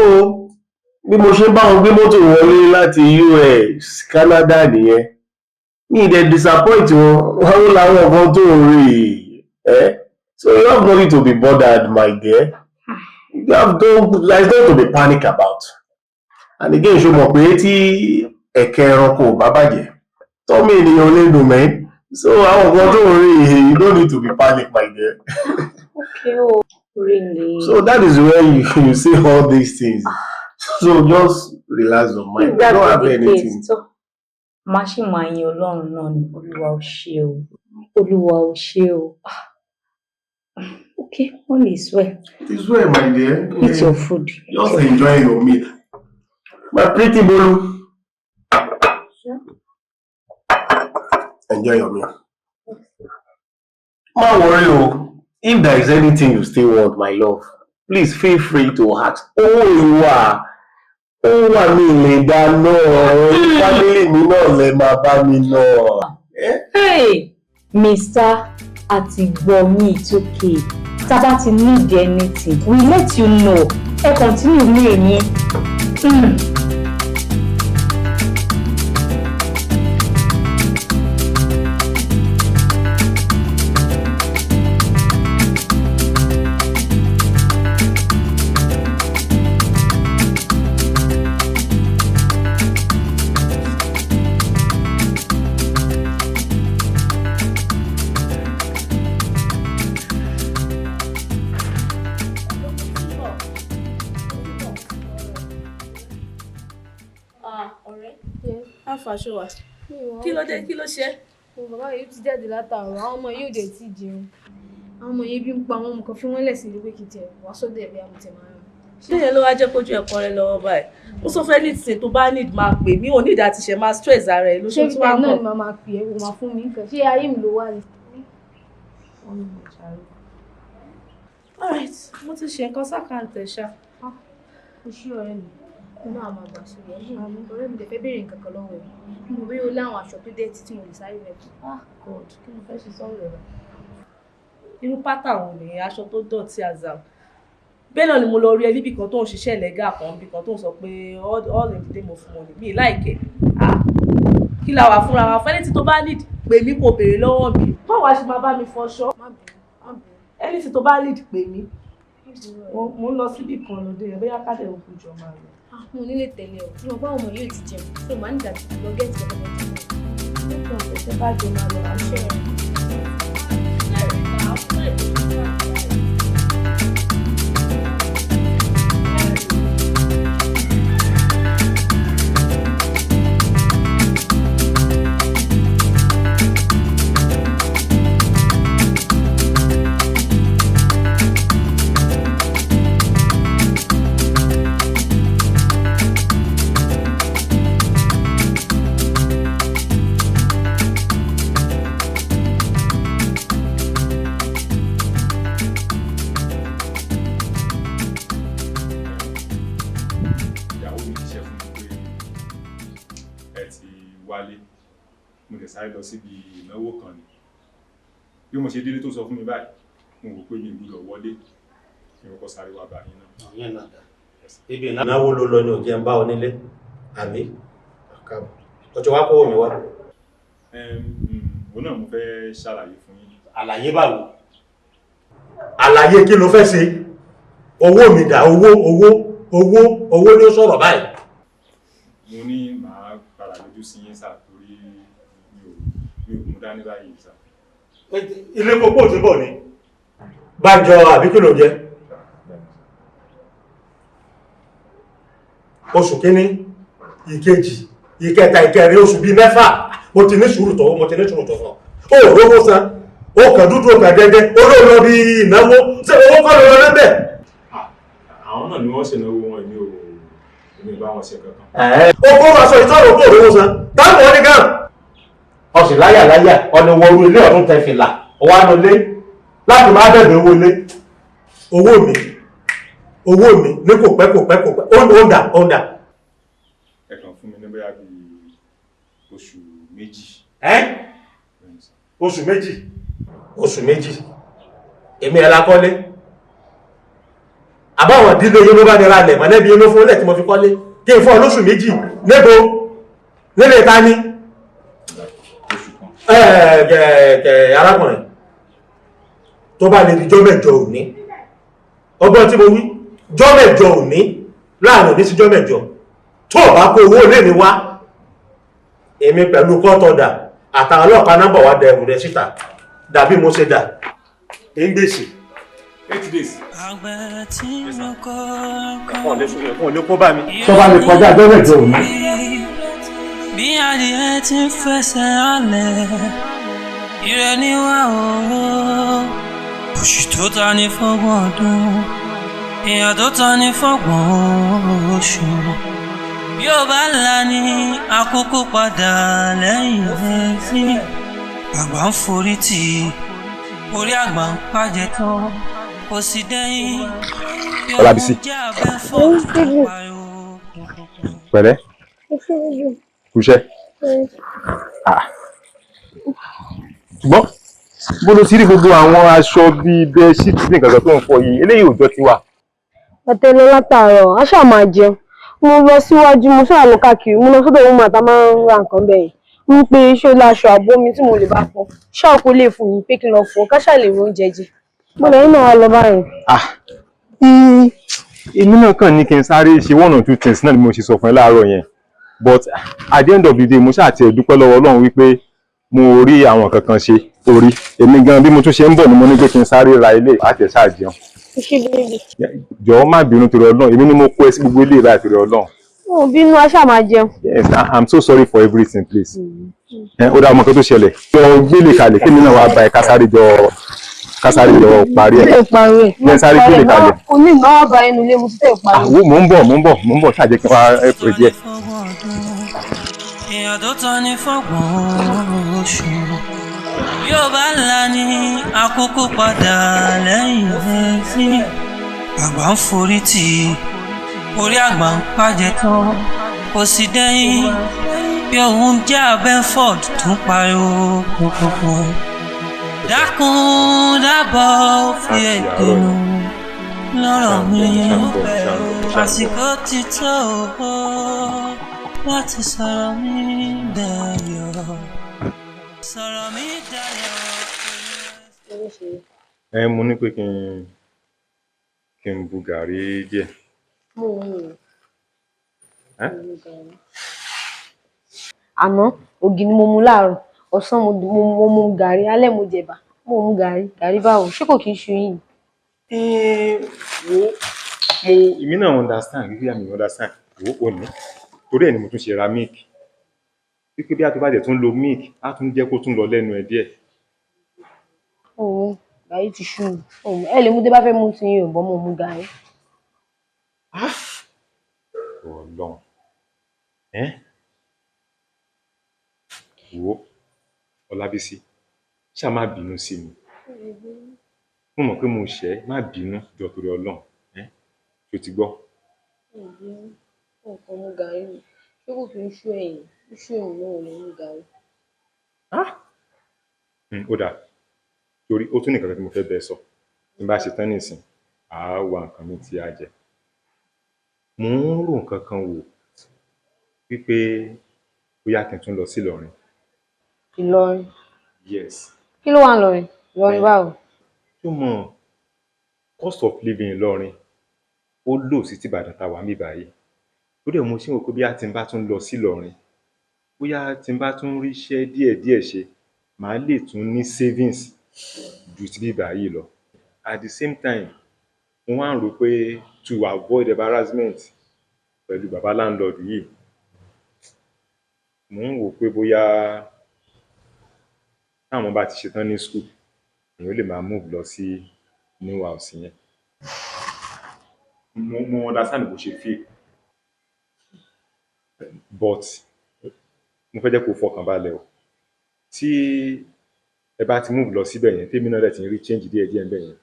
bí mo ṣe bá wọn gbé mọ́tò wọlé láti US, Canada nìyẹn. Mi ì dẹ̀ disappoint wọn, wọ́n làwọn nǹkan tó ń rí ẹ́. So you have nothing to be bothered, my dear. You have no, there is nothing to be panic about. And again, ṣo mọ̀ pé tí ẹ̀kẹ́ ẹranko ò bá bàjẹ́, tọ́mọ ènìyàn lè dùn mẹ́. So àwọn nǹkan tó ń rí, you don't need to be panic, my dear. Okay, oh, really? So that is where you see all these things. So just relax your mind. If You that don't have be the anything. case, so má ṣì máa yin Ọlọ́run náà ni. Olúwa ò ṣe o. Olúwa ò ṣe o. Ah. Okay, all is well. It is well, my dear. Eat your food. Just enjoy your meal. My pretty Bolu. Enjoy your meal. Má worry o. If there is anything you still want, my love, please feel free to ask. Owó ìwà ó wà ní ilé ìdáná, family mi náà lè máa bá mi ná. Hey, Mr. Àtìgbọ̀mí, it's okay. Tá bá ti need anything, we let you know. Ẹ continue ní èyí. Ọ̀rẹ́, afa ṣó wa? Kí ló dé? Kí ló ṣe? Bàbá yìí ti jáde látàárọ̀, àwọn ọmọ yìí ò dé tí jẹun. Àwọn ọmọ yìí bí ń pa àwọn ọmọ kan, fi wọ́n lẹ̀ sí ilé pé kí tiẹ̀ wá sọ́dọ̀ ẹ̀ bí amọ̀tẹ̀ máa rán. Ṣé yẹn ló wá jẹ́ kójú ẹ̀kọ́ rẹ lọ́wọ́ báyìí? Mo sọ fẹ́ nísìnyí, tó bá need, máa pè mí. Ò ní ìdá ti ṣe máa stress ara ẹ lóṣù Ṣé tí wàá náà mọ̀. ni màá máa pè é, kò máa fún mi nǹkan? Ṣé ayé mi ló wà ní? Alright, mo ti ṣe nǹkan sí account ẹ̀ ṣá. O ṣé, ọ̀rẹ́ mi, mo máa máa gbà sórí ẹ̀. Ọ̀rẹ́ mi, dẹ̀ fẹ́ béèrè nǹkan kan lọ́wọ́ ẹ̀. Mo bí o láwọn aṣọ tó dẹ̀tí tí mo lè sáré rẹ̀ fún. Ah God, kí ló fẹ́ ṣe sọ́rọ̀ rẹ̀? Irú pátá wo nìyẹn, aṣọ tó dọ̀tí àzà? Bẹ́ẹ̀ náà ni mo lọ rí ẹ níbì kan tó ń ṣiṣẹ́ lẹ́gà kan, níbì kan tó ń sọ pé all in the name of money. Mi láìkẹ́. Ah, kí la wà fúnra wa? Fẹ́ni tí tó bá need, pè mí, kò béèrè lọ́wọ́ mi. Báwo wá ṣe máa bá mi fọṣọ? Ẹni tí tó bá need, pè mí. Mo ń lọ síbì kan lóde yẹn, bóyá ká dẹ̀ òkú jọ máa lọ. Ah, mo nílé tẹ̀lé ọ tí mo bá ọmọ yóò ti jẹun, so màá nígbà tí lọ get ọmọ tó Nígbà tó ṣe bá jọ máa lọ, àṣẹ rẹ̀. Ìyàwó mi jíṣẹ́ fún mi pé ẹ ti wálé. Mo lè sáré lọ síbi ìnáwó kan ni. Bí mo ṣe délé tó sọ fún mi báyìí, mo wò pé mi ò gbọ́dọ̀ wọlé kí n kọ́kọ́ sáré wá bá yín náà. Ìyẹn náà dá ibi ìnáwó ló lọ ní òjẹ́ ń bá ọ nílé àbí ọjọ́ wa kówó mi wá. Òun náà mo fẹ́ ṣàlàyé fún yín. Àlàyé báwo? Àlàyé kí ló fẹ́ ṣe? Owó mi dà? Owó, owó, owó, owó ló sọ̀rọ̀ báyìí. Mo ní màá padà lójú sí yín sà, torí mi ò mú dání báyìí sà. Ilé pópó ti bọ̀ ni Bánjọ, àbí kí ló jẹ́? Oṣù kínní, ìkejì, ìkẹta, ìkẹrin, oṣù bíi 6, mo ti ní sùúrù tó, mo ti ní sùúrù tó fún ọ. Ó rówó san, ó kàn dúdú, ó kàn dẹ́dẹ́, ó ló lọ bí ìnáwó. Ṣé owó kọ́ ló lọ lẹ́bẹ̀? Àwọn náà ni wọ́n ṣe náwó wọn, èmi ò bá wọn ṣe kankan. Ó kó aṣọ ìtọ́rọ̀ kó rówó san táwọn ọ̀ ní gan. Ọ̀sìn láyà láyà ọ̀nà wọ̀rú ilé ọ̀tún tẹ fìlà ọwọ́ àná lé láti máa bẹ̀bẹ̀ owó ilé. Owó mi, owó mi ní kò pẹ́, kò pẹ́, kò pẹ́, ó dà, ó dà. Ẹ kàn fún mi ní bóyá bíi oṣù 2. Ẹ́, oṣù 2? Oṣù 2, èmi ẹ̀ la kọ́lé. Àbáwọn ìdílé yín ló bá nira lẹ̀, mọ̀lẹ́bí yín ló fún lẹ̀ tí mo fi kọ́lé, kí n fún ọ lóṣù 2? Níbo? Nílé ta ni? Ẹ ẹ arákùnrin, tó bá lè di jọ́ 8 òní, ọgbọ́n tí mo wí, jọ́ 8 òní, láàrin òní sí jọ́ 8, tó o bá kó owó ilé mi wá, èmi pẹ̀lú kọ́tọ̀dà àtàwọn ọlọ́pàá nọ́mbà wa dẹrù rẹ síta, dàbí mo ṣe dà ń gbèsè. 8 days. Ẹ̀fọn lè kó bá mi. Tó bá lè kọjá ọjọ́ 8 òní. Bí adìẹ ti ń fẹsẹ̀ rálẹ̀, ire níwá o. Oṣù tó ta ní fọ́gbọ̀n ọdún, ìyà tó ta ní fọ́gbọ̀n oṣù. Bí ó bá là ní àkókò padà lẹ́yìn ẹtí. Àgbà ń forí tì í, orí àgbà ń pàjẹ́ tán, kò sì dẹ́yìn. Bí Ọlábísí. òun jẹ́ abẹ́fọ́ tó pariwo. Pẹ̀lẹ́, kúṣẹ́. Ṣùgbọ́n bó ló ti rí gbogbo àwọn aṣọ bíi bedsheet ní nǹkan kan tó ń fọ yìí? Eléyìí ò jọ tiwa. Àtẹnu látàárọ̀, a ṣáà máa jẹun. Mo lọ síwájú, mo ṣáà lọ káàkiri, mo lọ sọ́dọ̀ woman tá máa ń ra nǹkan bẹ́ẹ̀ yẹn. Ń pe ṣó láṣọ àbó mi tí mo lè bá fọ. Ṣáà kó lè fún mi pé kí n lọ fọ, ká ṣáà lè rí oúnjẹ jẹ. Mo lẹ́yìn náà wá lọ báyìí. Èmi náà kàn ní kí n sáré ṣe one or two things náà ni mo ṣe sọ fún ẹ láàárọ̀ yẹn, but at the end of the day, mo ṣáà tiẹ̀ dúpẹ́ lọ́wọ́ Ọlọ́run wípé mo rí àwọn kankan ṣe orí èmi gan. Bí mo tún ṣe ń bọ̀ ni mo ní pé kí n sáré ra ilé àti ẹ̀ ṣáà jẹun. Ṣé baby? Jọ̀ọ́, má bínú torí Ọlọ́run, èmi ni mo kó ẹ sí gbogbo ilé ìbáyìí, torí Ọlọ́run. Mo ò bínú, a ṣáà máa jẹun. Yes, I'm so sorry for everything, please. Ẹ ó dá ọmọ kan tó ṣẹlẹ̀, jọ gbélé kalẹ̀ kí mi náà wàá bá ẹ, kásáré jọ parí ẹ. Tẹ̀ parí ẹ̀. Jẹ́ sáré gbélé kalẹ̀. Kò ní ìnáwó bá ẹnu ilé, mo ti tẹ̀ parí. Àwọn mò ń bọ̀, mò ń bọ̀, mò ń bọ̀, ṣáà jẹ́ kí n wá ẹ pè díẹ̀. Èèyàn tó tán ní fọ́gbọ̀n oṣù. Bí ó bá là ní àkókò padà lẹ́yìn ẹtí. Àgbà ń forí tì í, orí àgbà ń pàjẹ́ tán, kò sì dẹ́yìn. Bí òun jẹ́ abẹ́fọ́d tó ń pariwo pọ̀pọ̀pọ̀. Dákun dábọ̀ fi ètò lọ́rọ̀ mi. Àsìkò ti tó láti sọ̀rọ̀ mi dayọ̀. Sọ̀rọ̀ mi dayọ̀. Ẹ mo ní pé kí n bu gàrí díẹ̀. Mo mú Ẹ́? Àná ògì ni mo mu láàárọ̀, ọ̀sán mo mu gàrí, alẹ́ mo jẹ̀bà, mo mu gàrí. Gàrí báwo? Ṣé kò kí ń ṣu yín? Wo, mo èmi náà understand wípé àmì understand. Wo, ò ní torí ẹ̀ ni mo tún ṣe ra milk, wípé bí a tó bá jẹ̀ tún lo milk, á tún jẹ́ kó tún lọ lẹ́nu ẹ̀ díẹ̀. Òun gàrí ti ṣú mi. Òun ẹ lè mú tẹ́ bá fẹ́ mú ti yín ò bọ́, mo mu gàrí. Ọlọ́run ẹ́, wo, Ọlábísí, ṣáà má bínú sí mi. Mo mọ̀ pé mo ṣẹ̀ ẹ́, má bínú jọ, torí Ọlọ́run. Ẹ́ ṣó ti gbọ́? Ọkàn mu gàrí ni. Ṣé kò kí ń ṣú ẹ̀yìn? Ṣú ẹ̀yìn náà ò lè mu gàrí. Ó dáa, torí ó tún nìkan kan tí mo fẹ́ bẹ́ẹ̀ sọ. Tí n bá ṣe tán nísìn, àá wá nǹkan mi tí a jẹ. Mò ń rò nǹkan kan wò wípé bóyá kí n tún lọ sí Ìlọrin. Ìlọrin? Yes. Kí ló wà ń lọrin? Ìlọrin báwo? Tó mọ̀, cost of living Ìlọrin ó lò sí tìbàdàn tá a wà níbí báyìí. Torí ẹ̀ mo ṣe ń wò pé bí a ti ń bá tún lọ sí Ìlọrin, bóyá tí n bá tún ríṣẹ́ díẹ̀díẹ̀ ṣe, màá lè tún ní savings ju ti bíbá yìí lọ. At the same time, mo wá ń rò pé to avoid embarrassment pẹ̀lú bàbá landlord yìí, mò ń wò pé bóyá táwọn bá ti ṣetán ní school, èèyàn lè máa move lọ sí new house yẹn. Mo understand bó ṣe feel, but mo fẹ́ jẹ́ kó fọkàn balẹ̀ o. Tí ẹ bá ti move lọ síbẹ̀ yẹn, tèmi náà dẹ̀ ti ń rí change díẹ̀díẹ̀ ńbẹ̀ yẹn,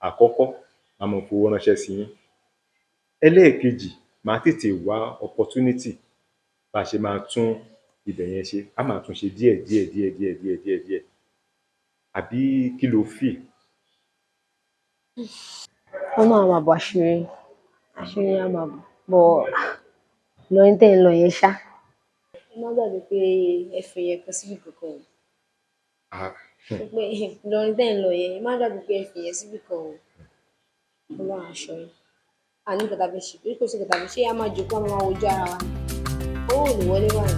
àkọ́kọ́, màá máa fowó ránṣẹ́ sí yín. Ẹlẹ́ẹ̀kejì, màá tètè wá opportunity bá a ṣe máa tún ibẹ̀ yẹn ṣe. Á máa tún ṣe díẹ̀ díẹ̀ díẹ̀ díẹ̀ díẹ̀ díẹ̀ díẹ̀. Àbí kí lo feel? Wọ́n máa máa bọ̀ àṣírí, àṣírí á máa bọ̀ bọ̀ lọ́yìn tẹ́ ń lọ yẹn ṣá. Ẹ má gbàgbé pé ẹ fi yẹn kan síbì kankan o. Pé lọ́yìn tẹ́ ń lọ yẹn, ẹ má gbàgbé pé ẹ fi yẹn síbì kan o. Ọlọ́run aṣọ yín. Àní nǹkan tá a fẹ́ ṣe, torí kò sí nǹkan tá a fẹ́ ṣe, a máa jókòó, a máa wojú ara wa. Owó ò ní wọlé báyìí.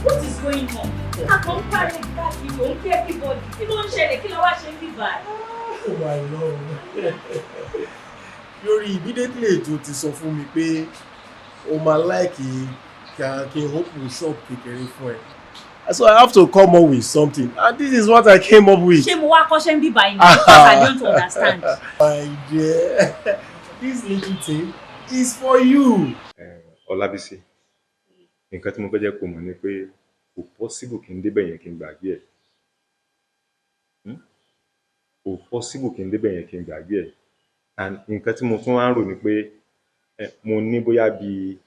What is going on? A kàn ń pariwo káàkiri, òun kí everybody. Kí ló ń ṣẹlẹ̀? Kí ló wá ṣe ń bí báyìí? Oh my Lord. Lórí immediately tó ti sọ fún mi pé o máa like kí n open shop kékeré fún ẹ. So I have to come up with something, and this is what I came up with. Ṣé mo wá kọ́ṣẹ́ ń bí báyìí ni? Because I don't understand. My dear, this little thing is for you. Ọlábísí, nǹkan tí mo fẹ́ jẹ́ kó mọ̀ ni pé kò possible kí n débẹ̀ yẹn kí n gbàgbé ẹ̀. Kò possible kí n débẹ̀ yẹn kí n gbàgbé ẹ̀. And nǹkan tí mo tún wá ń rò ni pé mo ní bóyá bíi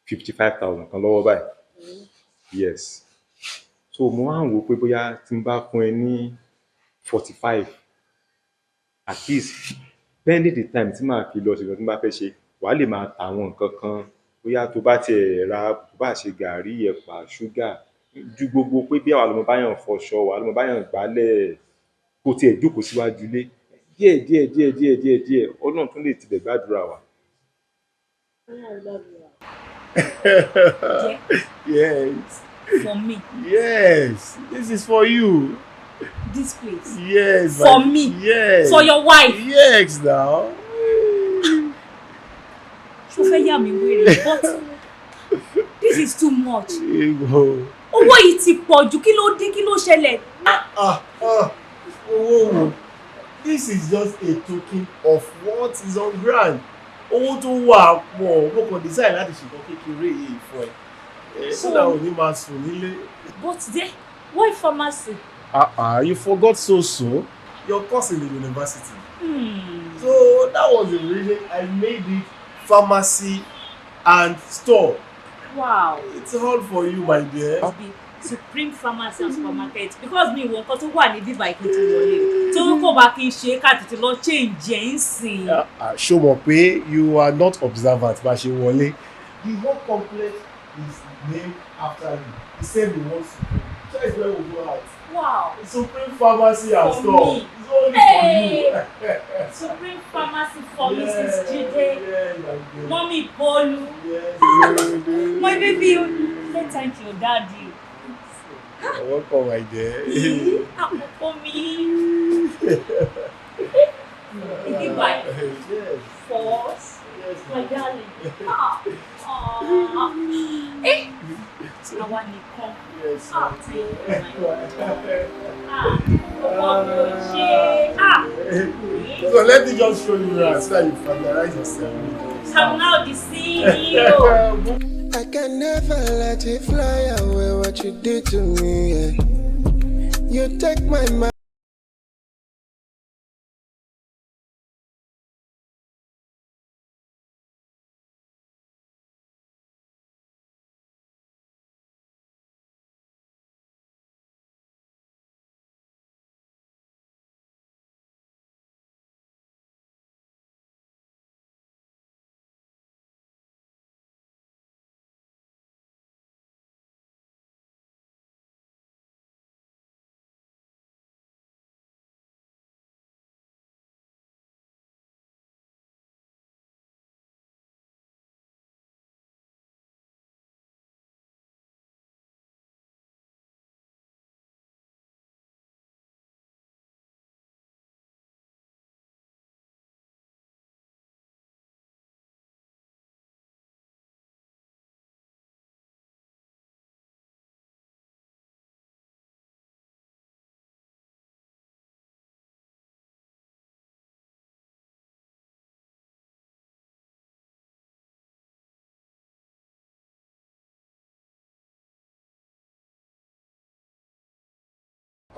55,000 kan lọ́wọ́ báyìí. Yes. So mo wá ń wò pé bóyá tí n bá fún ẹ ní 45, at least pending the time tí màá fi lọ ṣe nǹkan tí n bá fẹ́ ṣe, wàá lè máa ta àwọn nǹkan kan, bóyá tó bá tiẹ̀ ra, bá ṣe gàrí, ẹ̀pà, ṣúgà, ju gbogbo pé bí àwa lọmọ báyàn fọṣọ, wàá lọmọ báyàn gbálẹ̀, kó tiẹ̀ jókòó síwájú ilé díẹ̀ díẹ̀ díẹ̀ díẹ̀ díẹ̀ díẹ̀, Ọlọ́run tún lè tibẹ̀ gbàdúrà wa. Yes. For me. Yes. This is for you. This place. Yes. For me. Yes. For your wife. Yes, now. Ṣó fẹ́ yà mí wèrè, but this is too much. Ego. Owó yìí ti pọ̀ jù, kí ló dé, kí ló ṣẹlẹ̀? Ah, ah, owó wo? This is just a token of what is on ground. Owó tó wà pọ̀, mo kàn decide láti ṣe nǹkan kékeré yìí fún ẹ. So that ò ní máa sùn nílé. But there, why pharmacy? Ah ah, you forgot so soon. Your course in the university. So that was the reason I made it pharmacy and store. Wow. It's all for you, my dear. Be Supreme Pharmacy and Supermarket, because mi wo nǹkan tó wà ní bíbá ìpín tó wọlé tó kò bá kí n ṣe ká tètè lọ change ẹ̀ ń sìn. Ṣó mọ̀ pé you are not observant bá ṣe wọlé. The whole complex is named after you. The same we want Supreme. Choice where we go out. Wow. Supreme Pharmacy and For Store. me. It's only Hey. for you. Supreme Pharmacy for Mrs. Jide. Yeah, my dear. Mommy Bolu. Yes. My baby, say thank you, daddy. You're welcome, my dear. Àkókò mi. Ibi báyìí. Yes. For us. Yes, My darling. Ah. Ah. Eh. Àwa nìkan. Yes. Ah, thank you, my God. Ah, ọkọ mi ò ṣe. Ah. So let me just show you around so that you familiarize yourself with this. I'm now the CEO. I can never let it fly away what you did to me. Yeah. You take my mind.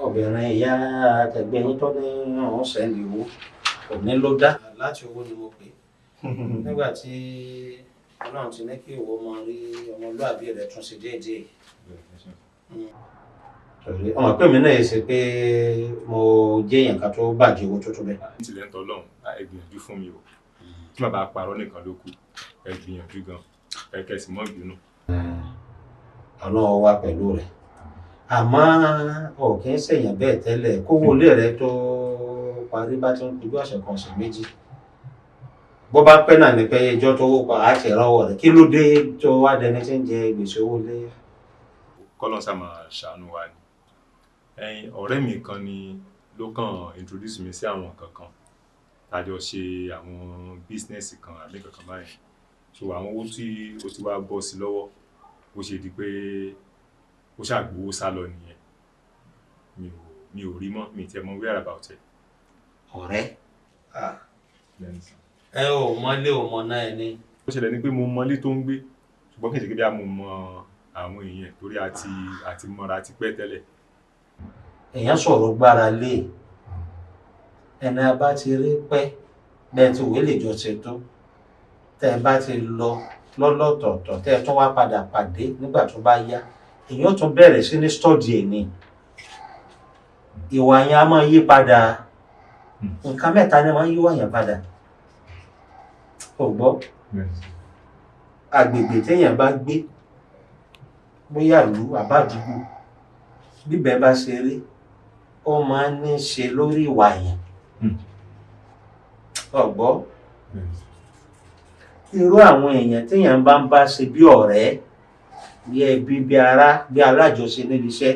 Obìnrin ìyá àtẹ̀gbẹ́ yín tó ní òun send owó, òní ló dá láti owó ni mo pè é nígbà tí Ọlọ́run ti ní kí ìwọ máa rí ọmọlúàbí rẹ tún ṣe déédéé. Torí ọmọ pé mi náà ṣe pé mo jẹ́ èèyàn kan tó bàjẹ́ owó tó tó bẹ́ẹ̀. Tilẹ̀ ń tọ́ lọ́hùn, ẹ gbìyànjú fún mi o. Tí màá bá parọ́ nìkan ló kù, ẹ gbìyànjú gan, ẹ kẹsì mọ́ ìbínú. Ọlọ́run wà pẹ̀lú rẹ̀, àmọ́ ò kì í ṣèyàn bẹ́ẹ̀ tẹ́lẹ̀. Kówó ilé rẹ tó parí bá ti ń kojú ọ̀sẹ̀ kan, ọ̀sẹ̀ méjì, bó bá pẹ́ náà ni pé ìjọ tó wó pa á ti rọ́wọ́ rẹ̀. Kí ló dé tó wá dẹni tí ń jẹ gbèsè owó lé? Kọ́lọ́n sá máa ṣàánú wa ni. Ẹ̀yin ọ̀rẹ́ mi kan ni ló kàn introduce mi sí àwọn nǹkan kan, tá a jọ ṣe àwọn business kan àbí nǹkan kan báyìí. So àwọn owó tí ó ti wá bọ́ sí lọ́wọ́, bó ṣe di pé ó ṣàgbówó sá lọ nìyẹn. Mi ò rí mọ́, mi ì tiẹ̀ mọ where about ẹ̀. Ọ̀rẹ́ ẹ ò mọlé, ò mọ náà ẹni. Ó ṣẹlẹ̀ ni pé mo mọlé tó ń gbé, ṣùgbọ́n kì í ṣe pé bí a mo mọ àwọn èèyàn, torí àti mọ́ra ti pẹ́ tẹ́lẹ̀. Èèyàn sọ̀rọ̀ gbára lé ẹni a bá ti rí pẹ́ bẹ́ẹ̀ tí òwe lè jọ ṣe tó, tẹ́ ẹ bá ti lọ lọ́lọ́tọ̀ọ̀tọ̀, tẹ́ ẹ tún wá padà pàdé nígbà tó bá yá, èèyàn tún bẹ̀rẹ̀ sí ní study ẹ̀ ní ìwà yẹn á máa yí padà. Nǹkan mẹ́ta ni máa ń yíwà yẹn padà. Ò gbọ́, agbègbè téèyàn bá gbé, bóyá ìlú àbádùgbò bíbẹ̀ bá ṣe rí, ó máa ń ní í ṣe lórí ìwà yẹn. Ọ̀gbọ́, irú àwọn èèyàn téèyàn bá ń bá ṣe bí ọ̀rẹ́, bí ẹbí, bí ará, bí alájọṣe níbi iṣẹ́,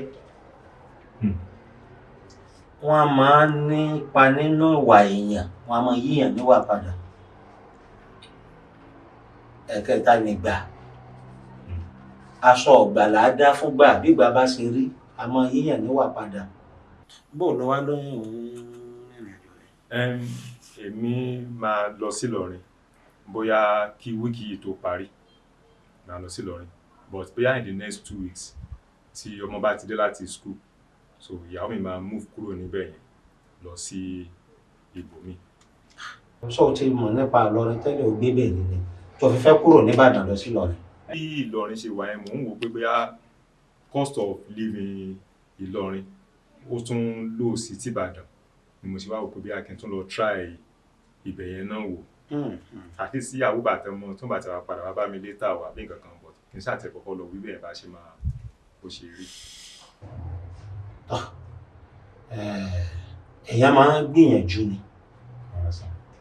wọ́n máa ń nípa nínú ìwà èèyàn, wọ́n á máa yíyàn níwà padà. Ẹ̀kẹta nìgbà. Aṣọ ọ̀gbà là á dá fúngbà, bígbà bá ṣe rí, a máa yíyàn níwà padà. Bó lọ wá lóyún òun rìnrìn àjò rẹ̀? Èmi máa lọ sí Ìlọrin bóyá kí week yìí tó parí, máa lọ sí Ìlọrin, but bóyá in the next 2 weeks tí ọmọ bá ti dé láti school, so ìyàwó mi máa move kúrò níbẹ̀ yẹn lọ sí ibòmíì. Sọ ti mọ̀ nípa Ìlọrin tẹ́lẹ̀, ò gbé bẹ́ẹ̀ ni tó fi fẹ́ kúrò nìbàdàn lọ sí Ìlọrin? Bí Ìlọrin ṣe wà yẹn, mò ń wò pé bóyá cost of living Ìlọrin ó tún lò sí tìbàdàn ni mo ṣe wá wò pé bóyá kí n tún lọ try ibẹ̀ yẹn náà wò, àti sí ìyàwó bàtẹ ọmọ tó bàtẹ wà padà wá bá mi later wà bí nǹkan kan, but kí n ṣáà tẹ kọ́kọ́ lọ wí bẹ́ẹ̀ bá ṣe máa bó ṣe rí. Èèyàn máa ń gbìyànjú ni.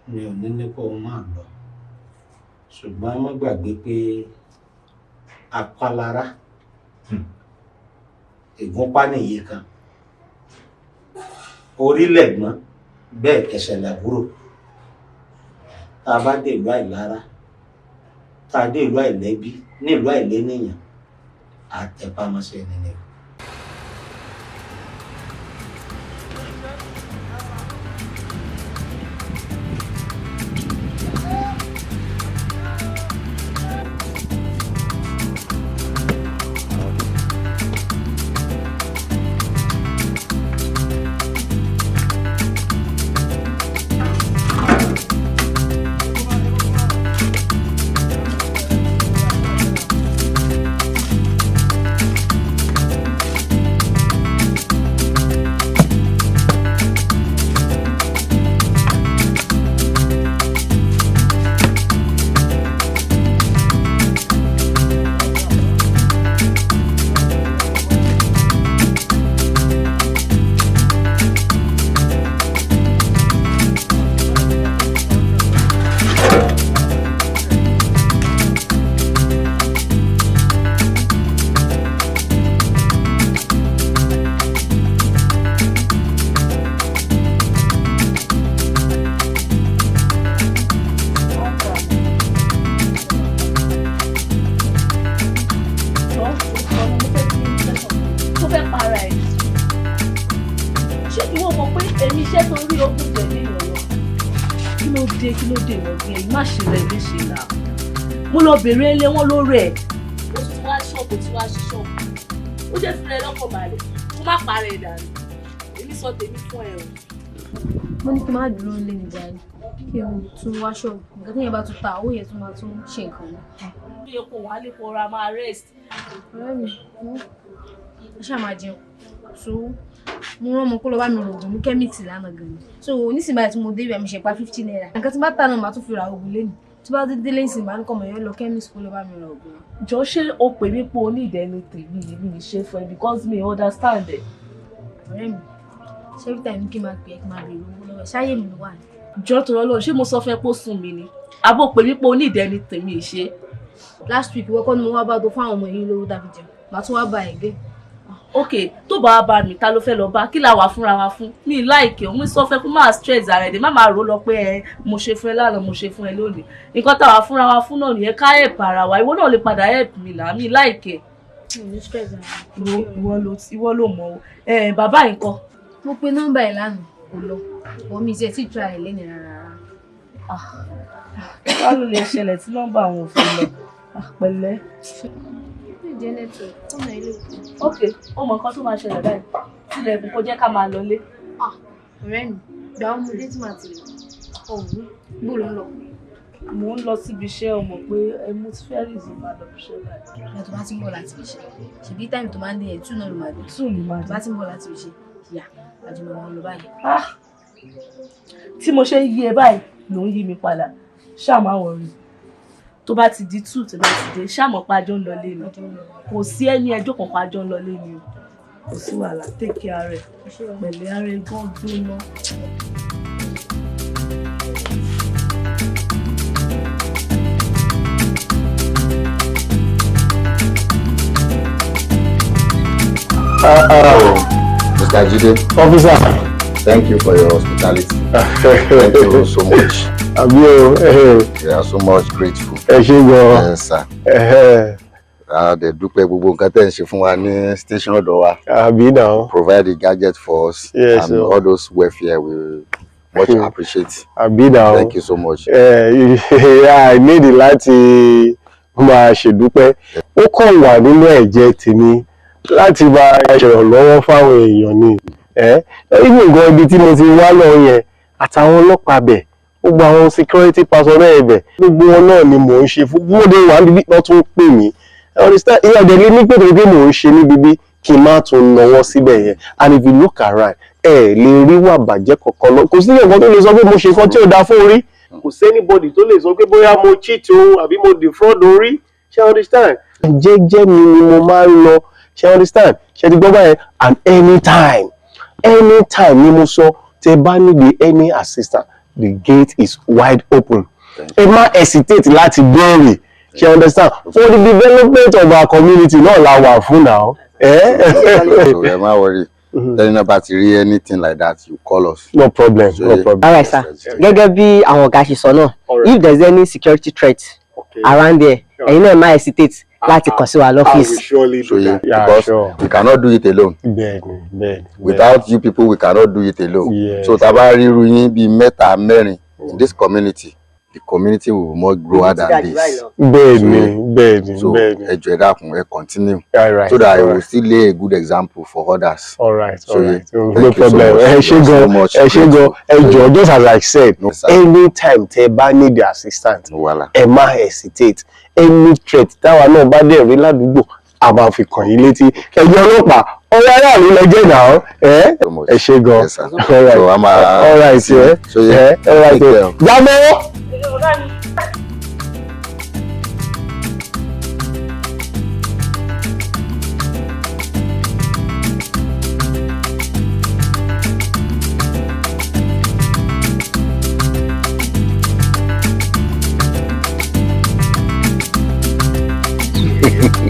Mi ò ní ní kó o máa lọ, ṣùgbọ́n má gbàgbé pé apálára ìgúnpá nìyí kan, orílẹ̀ gbọ́n bẹ́ẹ̀, ẹsẹ̀ làbúrò. Tá a bá dé ìlú àìlára, tá a dé ìlú àìlẹ́bí, ní ìlú àìlénìyàn, àtẹpámọ́sẹ́ ẹni ni o. dé, kí ló dé ìwọ̀n yìí? Má ṣe rẹ̀ léṣe là. Mo lọ bèrè ilé wọn ló rẹ̀. Ó ti wá ṣọ́ọ̀bù, ó ti wá ṣí ṣọ́ọ̀bù. Ó jẹ́ fúnra ẹ lọ́kàn balẹ̀. Kó má parẹ́ ẹ̀ dànù. Èmi sọ tèmi fún ẹ o. Mo ní kí n má dúró nílé ní jàre, kí n tún wá ṣọ́ọ̀bù. Nǹkan téèyàn bá tún ta, owó yẹn tún máa tún ṣe nǹkan mi. Ó yẹ kó wálé kó ra máa rest. Ọ̀rẹ́ mi, ó ṣáà máa jẹun. So mo rán ọmọ kó lọ bá mi rògùn ní chemist lánàá gan-an. So nísìnyí báyìí tí mo dé ibẹ̀, mo ṣe pa ₦50. Nǹkan tí bá tà náà màá tún fi ra oògùn lénìí. Tí bá dé délé ìsìn, màá ní kọ́ ọmọ yẹn lọ chemist kó lọ bá mi ra oògùn. Jọ, ṣé o pè mí pé o ní ìdẹni tèmi yìí mi ṣe fún ẹ because mi understand ẹ. Ọ̀rẹ́ mi, ṣé every time kí n máa pè é, kí n máa béèrè owó lọ́wọ́ ẹ̀? Ṣáyé mi ló wà ní? Jọ, tó lọ́lọ́, ṣé mo sọ fún ẹ pé ó sùn mí ni? Àbó pè mí pé o ní ìdẹni tèmi ṣe? Last week, ìwọ kọ́ ni mo wá bá tó fún àwọn ọmọ yìí lówó tàbí jẹun. Màá tún wá bá ẹ̀ gé. Ok, tó bá wá bá mi, ta ló fẹ́ lọ bá? Kí la wà fúnra wa fún? Mi láìkè òun sọ fẹ́ kó máa stress ara ẹ̀ dé, má máa rò ó lọ pé ẹ mo ṣe fún ẹ lánàá, mo ṣe fún ẹ lónìí. Nǹkan táwa fúnra wa fún náà nìyẹn, ká help ara wa. Ìwọ náà lè padà help mi là, mi láìkè. Mi ò ní stress ara mi. Ìwọ ló mọ̀ o. Ẹ bàbá yìí ńkọ́? Mo pe nọ́mbà ẹ̀ lánàá, kò lọ. Wọ́n mi ṣe tí ì try ẹ̀ lẹ́nu rárá. Báwo ló lè ṣẹlẹ̀ tí nọ́mbà àwọn ò fi lọ? Pẹ̀lẹ́. Jẹ́ network, ọ̀nà ilé òkú. Ok, ó mọ nǹkan tó máa ṣẹlẹ̀ báyìí. Tilẹ̀kùn kó jẹ́ ká máa lọlé. Ọ̀rẹ́ mi, gbà ó, mo dé tí màá tilẹ̀. Ọ̀hún, bó ló ń lọ? Mò ń lọ síbi iṣẹ́, o mọ̀ pé ẹ mú ti fẹ́ rìsì máa lọ bí iṣẹ́ báyìí. Ìgbà tó bá ti ń bọ̀ láti ibi iṣẹ́, ṣèbí time tó máa ń dé yẹn, 2 náà ló máa dé. 2 ni máa dé. Tó bá ti ń bọ̀ láti ibi iṣẹ́, yà, àjùmọ̀ máa ń lọ báyìí. Tí mo ṣe ń yí ẹ báyìí ló ń yí mi padà, ṣáà má worry. Tó bá ti di 2, tó bá ti dé, ṣáà mọ̀ pé àjọ ń lọ lé ni. Kò sí ẹni ẹjọ́ kan pa, àjọ ń lọ lé ni o. Kò sí wàhálà, take care rẹ̀. Pẹ̀lẹ́, ara ẹ gan gbóná. Mr. Jide. Officer. Thank you for your hospitality. Thank you so much. Àbí o. We are so much grateful. Ẹ ṣé gan. Yes, sir. A dẹ̀ dúpẹ́ gbogbo nǹkan tẹ́ ń ṣe fún wa ní station ọ̀dọ̀ wa. Àbí náà. Provide the gadget for us. Yes, and sir. all those welfare, we much appreciate. Àbí náà. Thank you so much. Ẹ nídìí láti máa ṣèdúpẹ́. Ó kàn wà nínú ẹ̀jẹ̀ tèmi láti máa ṣèrànlọ́wọ́ fáwọn èèyàn ni. Even gan, ibi tí mo ti wá lọ yẹn, àtàwọn ọlọ́pàá bẹ̀, gbogbo àwọn security personnel ibẹ̀, gbogbo wọn náà ni mò ń ṣe fún. Bí mo dé wà níbí, wọ́n tún pè mí. Understand? Ìyá ọ̀dẹ̀ lé ní pé pé mò ń ṣe níbi bí kí n má tún nọwọ́ síbẹ̀ yẹn. And if you look around, ẹ lè rí wà bàjẹ́ kankan lọ. Kò sí nǹkan tó lè sọ pé mo ṣe nǹkan tí ò dáa fún orí. Kò sí anybody tó lè sọ pé bóyá mo cheat o àbí mo defraud orí. Ṣé understand? Jẹ́jẹ́ mi ni mo máa ń lọ. Ṣé understand? Ṣé ti gbọ́ báyẹn? And anytime, anytime ni mo sọ, tẹ bá need any assistance, the gate is wide open. Ẹ má hesitate láti béèrè. Ṣé understand? For the development of our community náà la wà fún now. Eh? So ẹ má worry. Tẹ́ni náà bá ti rí anything like that, you call us. No problem, no problem. All right, sir. Gẹ́gẹ́ bí àwọn ọ̀gá ṣe sọ náà, if there is any security threat around there, ẹ̀yin náà má hesitate láti kàn sí wa lọ́fíìsì. Surely do that. Yeah, because we cannot do it alone. Bẹ́ẹ̀ni, bẹ́ẹ̀ni. Without you people, we cannot do it alone. Yes. So tá a bá rí irú yín bíi mẹ́ta mẹ́rin in this community, the community will more grow than this. Bẹ́ẹ̀ni, bẹ́ẹ̀ni, So bẹ́ẹ̀ni. ẹ jọ̀ọ́, ẹ dákun, ẹ continue. All right, So that I all will right. still lay a good example for others. All right, So, all right. yeah, No thank you so problem. much. Ẹ ṣé We are so gan, much ẹ ṣé gan. Ẹ jọ̀ọ́, just as I said, anytime tẹ bá need the assistance, ẹ má hesitate. Any threat táwa náà bá dẹ̀ rí ládùúgbò, a máa fi kàn yín létí. Ẹ̀yin ọlọ́pàá, ọ̀rẹ́ aráàlú lẹ jẹ́ náà. Ẹ ẹ ṣé gan. All right. So, a máa- All right, ẹ. So, yeah, All right. take care. Jábọ́.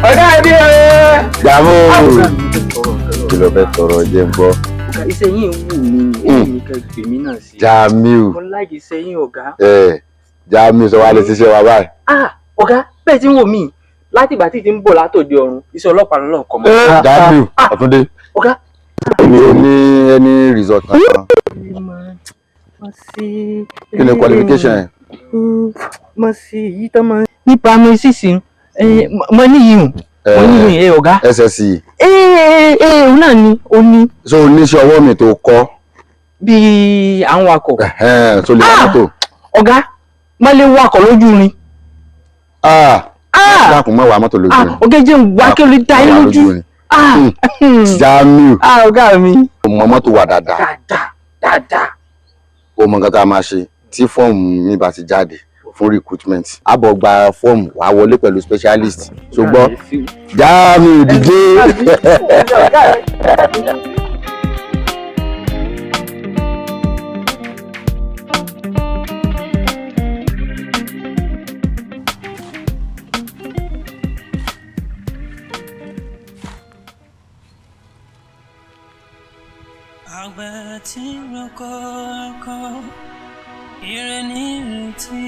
Ọ̀gá mi o. Jàmú. Kí ló fẹ́ tọrọ jẹ́ ń gbọ́? Ọ̀gá, iṣẹ́ yín ń wù mí ni, ó wù mí kẹ́ gbè mí náà sí. Jamiu. Mo like iṣẹ́ yín, ọ̀gá. Ẹ Jamiu, sọ wá lè ṣiṣẹ́ wa báyìí. Ah, ọ̀gá, bẹ́ẹ̀ tí ń wò mí láti ìgbà tí ti ń bọ̀ látòde ọ̀run, iṣẹ́ ọlọ́pàá lọ́lọ́ kọ́ mọ́. Jamiu, Ọ̀túndé. Ọ̀gá. Mi ò ní any result kankan. Mo ṣe. Kí ni qualification ẹ? Mo ṣe èyí tó máa ní primary six, mo ní yìí, mo ní yìí, ọ̀gá. SSC. Ee, òun náà ni ó ní. So oníṣẹ́ ọwọ́ mi tó kọ́? Bíi àwọn wakọ̀. Tó lè wa mọ́tò? Ọ̀gá, má lè wakọ̀ lójú irin. Dákun, má wa mọ́tò lójú irin. Ọ̀gá, jẹ́ ń wá kí o lè dá yín lójú. Jamiu. Ọ̀gá mi. O mọ mọ́tò wà dáadáa? Dáadáa dáadáa. O mọ nǹkan tá a máa ṣe tí fọ́ọ̀mù mi bá ti jáde fún recruitment? Àbọ̀ gba fọ́ọ̀mù, wàá wọlé pẹ̀lú specialist, ṣùgbọ́n Jamiu dìde. Àgbẹ̀ tí ń roko roko, ire ní ìrètí.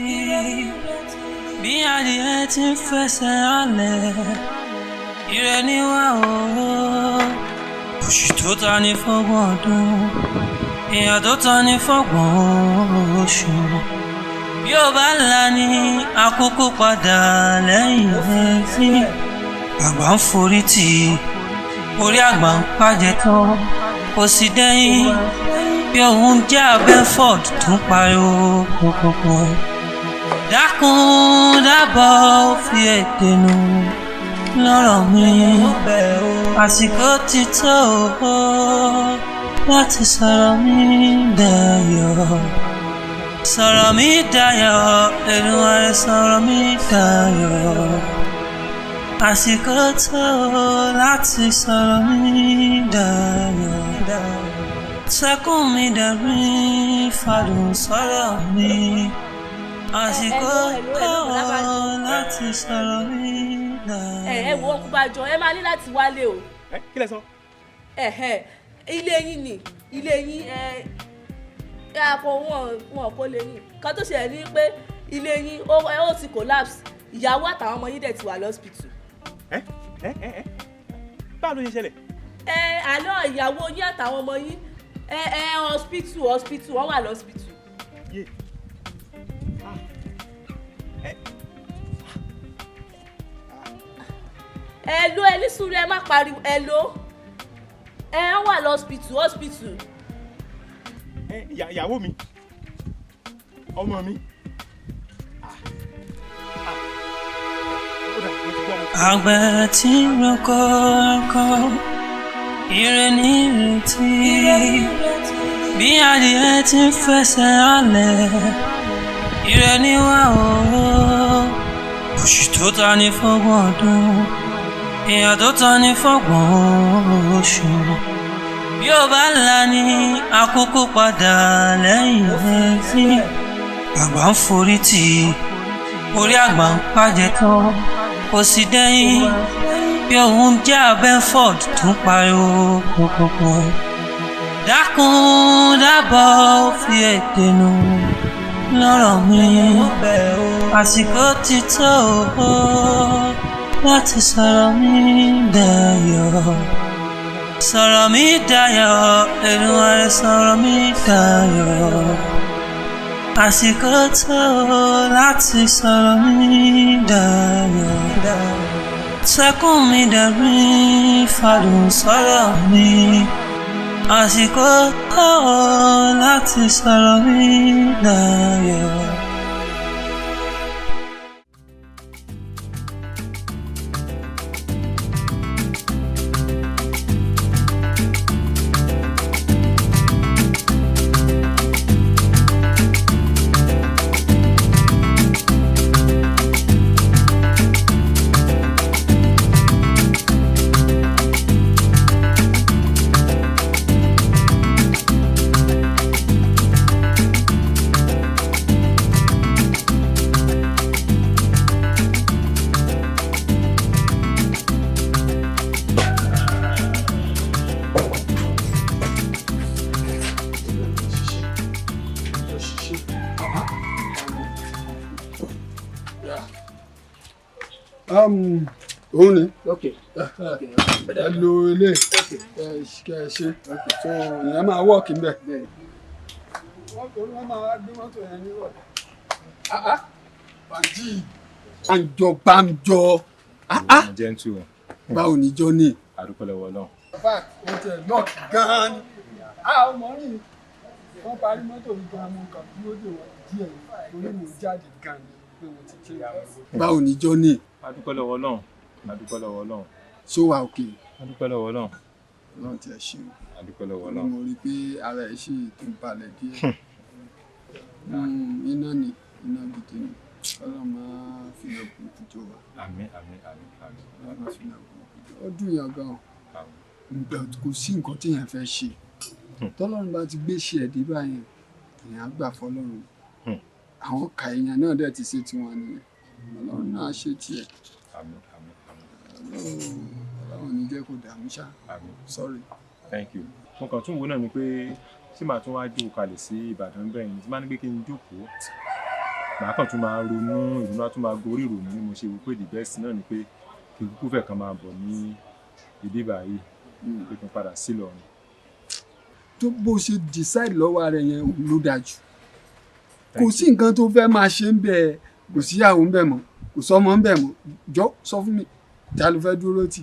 Bí adìẹ ti ń fẹsẹ̀ rálẹ̀, ire ní wà o. Oṣù tó ta ní fọ́gbọ̀n ọdún, ìyà tó ta ní fọ́gbọ̀n oṣù. Bí ó bá là ní àkókò padà lẹ́yìn ẹtí. Àgbà ń forí tì í, orí àgbà ń pàjẹ́ tán, kò sì dẹ́yìn bí òun jẹ́ Abẹ́ford tó ń pariwo kókókó. Dákun dábọ̀, fi èdè nù lọ́rọ̀ mi. Àsìkò ti tó láti sọ̀rọ̀ mi dayọ̀. Sọ̀rọ̀ mi dayọ̀, Èdùmàrè, sọ̀rọ̀ mi dayọ̀. Àsìkò tó láti sọ̀rọ̀ mi dayọ̀. Sẹ́kùn mi dẹ̀rín, fàdùn sọ̀rọ̀ mi. Àsìkò tó láti sọ̀rọ̀ mi dayọ̀. Ẹ wo, ọkùnrin Bájọ, ẹ máa ní láti wálé o. Kí lẹ sọ? Ilé yín ni ilé yín. Ẹ ẹ àpò wọn kò lè yín kan tó ṣẹlẹ̀ ní pé ilé yín ó ti collapse, ìyàwó àtàwọn ọmọ yín dẹ̀ ti wà lọ́sibítù. Ẹ ẹ ẹ, báwo ló ṣe ṣẹlẹ̀? Ẹ àlọ́ ìyàwó yín àtàwọn ọmọ yín, ẹ ẹ hospital, hospital, wọ́n wà lọ́sibítù. Yé! Ẹ ló ẹ ní sùúrù, ẹ má pariwo. Ẹ ló ẹ wà lọ́sibítù, hospital. Ẹ ìyàwó mi, ọmọ mi. Àgbẹ̀ tí ń roko roko, ire ní ìrètí. Bí adìẹ ti ń fẹsẹ̀ rálẹ̀, ire ní wà o. Oṣù tó ta ní fọ́gbọ̀n ọdún, ìyà tó ta ní fọ́gbọ̀n oṣù. Bí ó bá là ní àkókò padà lẹ́yìn ẹtí. Àgbà ń forí tì í, orí àgbà ń pàjẹ́ tán, kò sì dẹ́yìn bí òun jẹ́ Abẹ́ford tó ń pariwo kókókó. Dákun dábọ̀, fi èdè nù lọ́rọ̀ mi. Àsìkò ti tó láti sọ̀rọ̀ mi dayọ̀. Sọ̀rọ̀ mi dayọ̀, Èdùmàrè, sọ̀rọ̀ mi dayọ̀. Àsìkò tó láti sọ̀rọ̀ mi dayọ̀. Sẹ́kùn mi dẹ̀rín, fàdùn sọ̀rọ̀ mi. Àsìkò tó láti sọ̀rọ̀ mi dayọ̀. Òun ni ẹ lo ilé ẹ ṣe, so ìyẹn máa work ń bẹ̀. Wọ́n torí wọ́n máa wá gbé mọ́tò yẹn nírọ̀lẹ́. Bànjí. Bànjọ bànjọ. Gentle. Báwo ni Johnny? Àdúpẹ́ lọ́wọ́ Ọlọ́run. In fact, o tẹ̀ lock gan-an ni. A ò mọ̀ rìn. Wọ́n parí mọ́tò mi gan-an, mo kàn dúró dè wọ́n díẹ̀ torí mo jáde gan-an ni pé mo ti ṣe. Báwo ni Johnny? Àdúpẹ́ lọ́wọ́ Ọlọ́run. Àdúpẹ́ lọ́wọ́ Ọlọ́run. Ṣó wà òkè? Àdúpẹ́ lọ́wọ́ Ọlọ́run. Ọlọ́run ti ẹ̀ ṣe o. Àdúpẹ́ lọ́wọ́ Ọlọ́run. Mo rí i pé ara ẹ̀ ṣì tún balẹ̀ díẹ̀. Iná ni, iná gidi ni. Ọlọ́run máa fi iná burúkú jó wa. Àmín, àmín, àmín, àmín. Ọlọ́run máa fi iná burúkú jó wa. Ó dùn yàn gan-an. But kò sí nǹkan tí èèyàn fẹ́ ṣe. Tọ́lọ́run bá ti gbé ṣe ẹ̀dí báyẹn, èèyàn á gbà fọlọ́run. Àwọn kà èèyàn náà dẹ̀ ti ṣe tiwọn nìyẹn. Ọlọ́run náà ṣe tiẹ̀. Àmín, àmín, àmín. Ọlọ́run ní jẹ́ kó dààmú ṣá. Àmín. Sorry. Thank you. Mo kàn tún wo náà ni pé ṣé màá tún wá jókòó kalẹ̀ sí Ìbàdàn bẹ́ẹ̀ ni, tí máa ní pé kí n jókòó, màá kàn tún máa ronú, ìrònú á tún máa gorí ìrònú ni mo ṣe wò pé the best náà ni pé kí n kúkú fẹ́ kan máa bọ̀ ní ibi báyìí, pé kí n padà sí Ìlọrin. Tó bó ṣe decide lọ́wọ́ ara yẹn, òun ló dáa jù. Kò sí nǹkan tó fẹ́ máa ṣe ń bẹ̀, kò síyàwó ń bẹ̀ mọ́, kò sọ́mọ ń bẹ̀ mọ́. Jọ sọ fún mi, ta ló fẹ́ dúró tì?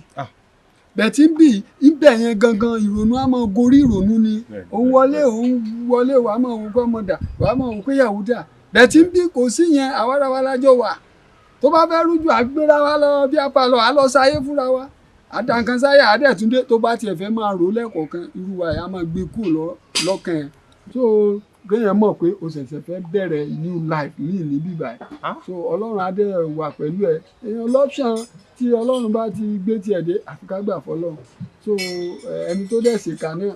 Bẹ̀tí ń bì ibẹ̀ yẹn gangan, ìrònú á máa gorí ìrònú ni. Òun wọlé, òun wọlé, wàá máa wò pé ọmọ dà, wàá máa wò pé ìyàwó dà. Bẹ̀tí ń bì kò sí yẹn, àwarawa lájọ wà. Tó bá fẹ́ rújú, àgbéra wa lọ bí apá lọ, à lọ sáyé fúnra wa. Àdànkan sáyé àdẹ̀túndé tó bá tiẹ̀ fẹ́ máa rò lẹ́kọ̀ọ̀kan, irú wa yẹn á máa gbé kúrò lọ́kàn ẹ̀. So kéèyàn mọ̀ pé o ṣẹ̀ṣẹ̀ fẹ́ bẹ̀rẹ̀ new life míì ní bíbá ẹ̀. So Ọlọ́run á dẹ̀ wà pẹ̀lú ẹ. Èèyàn lọ́pṣàn tí Ọlọ́run bá ti gbé tiẹ̀ dé, àfi ká gbà fọlọ́run. So ẹni tó dẹ̀ ṣèkà náà,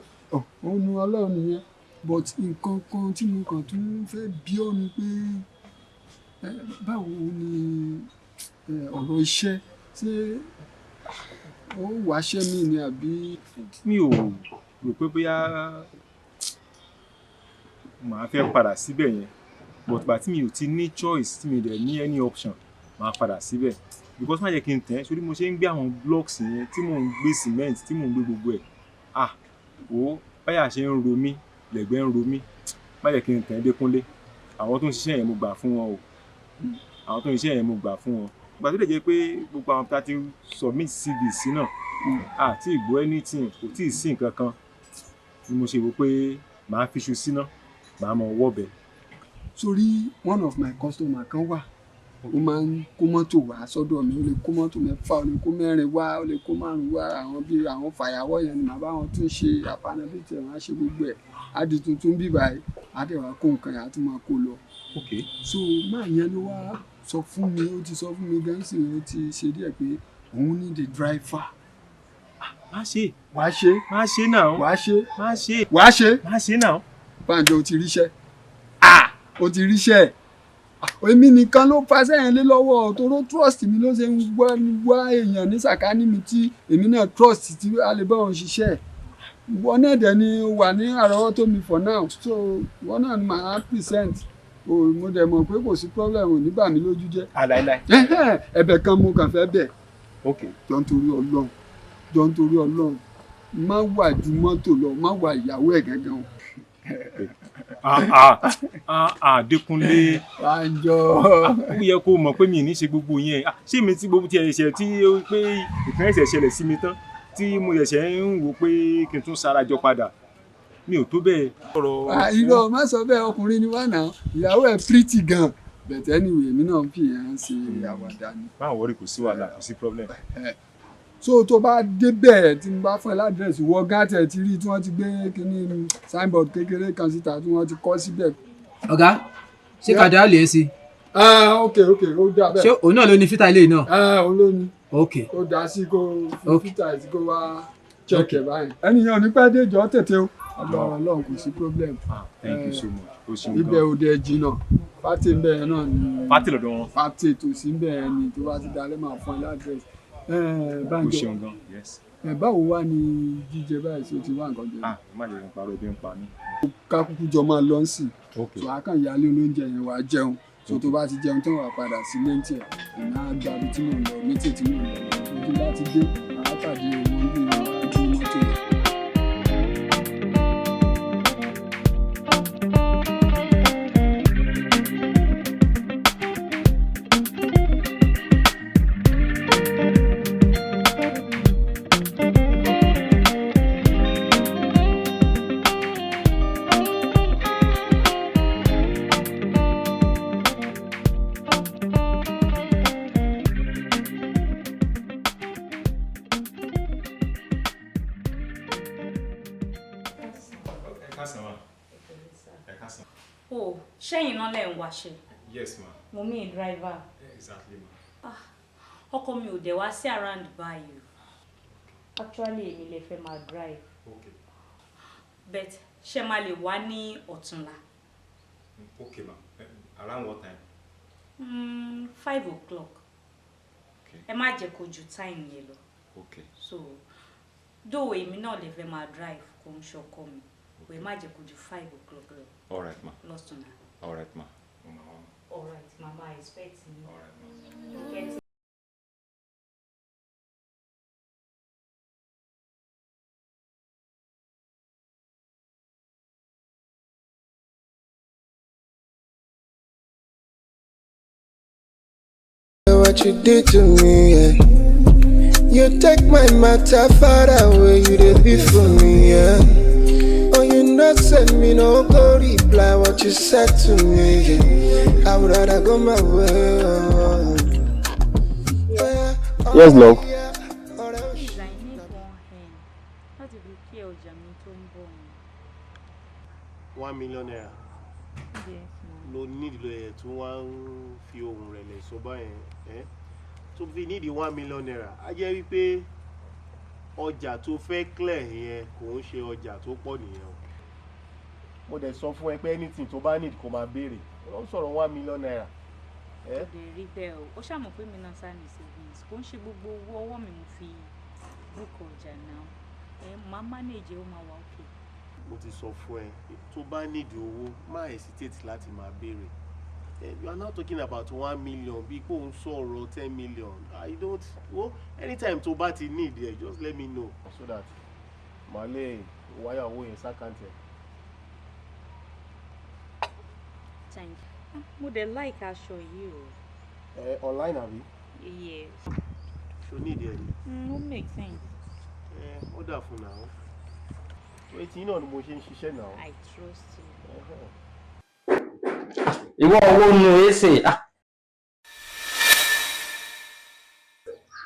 òun nu Ọlọ́run nìyẹn. But nǹkan kan tí mo kàn tún fẹ́ bí ọ́ ni pé báwo ni ọ̀rọ̀ iṣẹ́, ṣé ó wáṣẹ́ mi ni àbí? Mi ò rò pé bóyá màá fẹ́ padà síbẹ̀ yẹn, but gbà tí mi ò ti ní choice, tí mi dẹ̀ ní any option, màá padà síbẹ̀, because má jẹ́ kí n tẹ̀ ẹ́ sórí mo ṣe ń gbé àwọn blocks yẹn, tí mò ń gbé cement, tí mò ń gbé gbogbo ẹ̀. Ah, wo báyà ṣe ń ro mí lẹ̀gbẹ́ ń ro mí. Má jẹ́ kí n tẹ̀ ẹ́ Dékúnlé. Àwọn tó ń ṣiṣẹ́ yẹn, mo gbà fún wọn o. Àwọn tó ń ṣiṣẹ́ yẹn, mo gbà fún wọn. Ìgbà tó lè jẹ́ pé gbogbo àwọn tá a ti submit CV sí náà, àti ìgbọ́ anything, kò tí ì sí nǹkan kan, ni mo ṣe wò pé màá fiṣu síná, màá mọ wọ́bẹ̀. Sórí one of my customer kan wà, ó máa ń kó mọ́tò wá sọ́dọ̀ mi. Ó lè kó mọ́tò mẹ́fà, ó lè kó mẹ́rin wá, ó lè kó márùn wá. Àwọn bíi àwọn fàyàwọ́ yẹn ni màá bá wọn tún ṣe àpanabí tiẹ̀, wọ́n á ṣe gbogbo ẹ̀, á di tuntun bí báyìí, á dẹ̀ wá kó nǹkan yẹn, á tún máa kó lọ. So máa yẹn ló wá sọ fún mi, ó ti sọ fún mi gan sí, ó ti ṣe díẹ̀ pé òun ní the driver. Má ṣe. Wàá ṣe. Má ṣe náà. Wàá ṣe. Má ṣe. Wàá ṣe. Má ṣe náà. Bánjọ, o ti ríṣẹ́. Ah, o ti ríṣẹ́. Èmi nìkan ló fa sẹ́yìn lé lọ́wọ́, toró trust mi ló ṣe ń wá wá èèyàn ní sàkání mi tí èmi náà trust tí a lè bá òun ṣiṣẹ́. Ìwọ náà dẹ̀ ni wà ní àrọ́wọ́tó mi for now, so ìwọ náà ni màá present o. Mo dẹ̀ mọ̀ pé kò sí problem, ò ní bà mí lójú jẹ́. Àláìláì. Ẹ̀bẹ̀ kan mo kàn fẹ́ bẹ̀. Ok. Jọ ń torí Ọlọ́run, jọ ń torí Ọlọ́run, má wà ju mọ́tò lọ, má wà ìyàwó ẹ̀ gángan o. Ah ah ah ah, Dékúnlé. Bánjọ. Ó yẹ kó mọ̀ pé mi ì ní ṣe gbogbo yẹn. Ṣé mi tí gbogbo tí ẹ ṣe tí ó pé ìpín ẹ̀ṣẹ̀ ṣẹlẹ̀ sí mi tán, tí mo ṣẹ̀ṣẹ̀ ń wò pé kí n tún sarajọ padà, mi ò tó bẹ́ẹ̀. Irọ́, má sọ bẹ́ẹ̀, ọkùnrin ni wà náà, ìyàwó ẹ̀ pretty gan. But anyway, èmi náà ń fi yẹn ṣe àwàdà ni. Má worry, kò sí wàhálà, kò sí problem. So tó bá débẹ̀, tí mo bá fún ẹ ládírẹ́sì, wọ gàtẹ̀ tí rí tí wọ́n ti gbé kínní signboard kékeré kan síta tí wọ́n ti kọ́ síbẹ̀. Ọ̀gá, ṣé kàdá lè ṣe? Ah, ok, ó dà bẹ́ẹ̀. Ṣé òun náà ló ní fítà ilé náà? Ah, òun ló ní. Ok. Ó dá sí kó fi fítà sí kó wá check ẹ̀ báyìí. Ẹnìyàn ò ní pẹ́ dé, jọ tètè o. Ọlọ́run, Ọlọ́run, kò sí problem. Thank you so much, o ṣeun. Ibẹ̀ ò dẹ̀ jìnnà, fati ń bẹ̀ yẹn náà ni. Fati lọ́dọ̀ wọn. Fati tòsí ń bẹ̀ yẹn ni. Tó bá ti dalẹ́, máa fún ẹ ládírẹ́sì. O ṣeun gan, yes. Ẹ báwo wá ní jíjẹ báyìí? Ṣé o ti wá nǹkan jẹ? Ah, má jẹ́ kí n parọ́, ebi ń pa mí. Ká kúkú jọ máa lọ sí i. So a kàn yálé olóúnjẹ yẹn, wàá jẹun. So tó bá ti jẹun tán, wàá padà sílé ń tiẹ̀. Èmi á gba ibi tí mò ń lọ, mítì tí mò ń lọ. Tó bá ti dé, màá pàdé wọn bí wọn á dúró mọ́tò yẹn. Káàsán ma. Ẹ káàsán. Oh, ṣẹ́yìn náà lẹ̀ ń wáṣẹ́? Yes ma. Mo mean driver. Exactly ma. Ah, ọkọ mi ò dẹ̀ wá sí around báyìí o. Actually, èmi lè fẹ́ máa drive. Okay. But ṣé máa lè wá ní ọ̀túnla? Okay ma. Around what time? 5 o'clock. Okay. Ẹ má jẹ́ kó ju time yẹn lọ. Okay. So, though èmi náà lè fẹ́ máa drive, kò ń ṣọkọ mi. Ẹ má jẹ́ kó ju 5 o'clock lọ. All right ma. Lọ́túnla. All right ma. Mo máa wá ma. All right, mama expect me. All right ma. Get What you did to me, yeah. You take my matter far away, you did be for me, yeah. Oh, you not send me no go reply what you said to me, yeah. I would rather go my way. Oh. Yes, love. Please, I need one hand láti fi kí ọjà mi tó ń bọ̀ ni. ₦1 million? Yes, ma. Ló nídìí ẹ̀ tí wọ́n ń fi ohùn rẹ̀ lẹ̀ sọ báyẹn ẹ́ tó fi nídìí ₦1 million, á jẹ́ wípé ọjà tó fẹ́ clear yẹn kò ń ṣe ọjà tó pọ̀ nìyẹn o. Mo dẹ̀ sọ fún ẹ pé anything tó bá need, kó máa béèrè. Ó ń sọ̀rọ̀ ₦1 million. Kò dé rí bẹ́ẹ̀ o. Ó ṣàmọ̀ pé mi náà sá ní savings. Kò ń ṣe gbogbo owó ọwọ́ mi mo fi book ọjà náà. Ẹ máa manage, ó máa wà okay. Mo ti sọ fún ẹ, tó bá nídìí owó, má hesitate láti máa béèrè. You are now talking about 1 million bí kò ń sọ̀rọ̀ 10 million. I don't wo. Anytime tó bá ti need ẹ, just let me know so that màá lè wáyà owó yẹn sí account ẹ. Thank you. Mo dẹ̀ like aṣọ yìí o. Ẹ online àbí? Yes. Ṣo need ẹ ni? Ó make sense. Ẹ ó dà fún náà. Etí náà ni mo ṣe ń ṣiṣẹ́ náà. I trust you. Ìwọ owó nu èsè.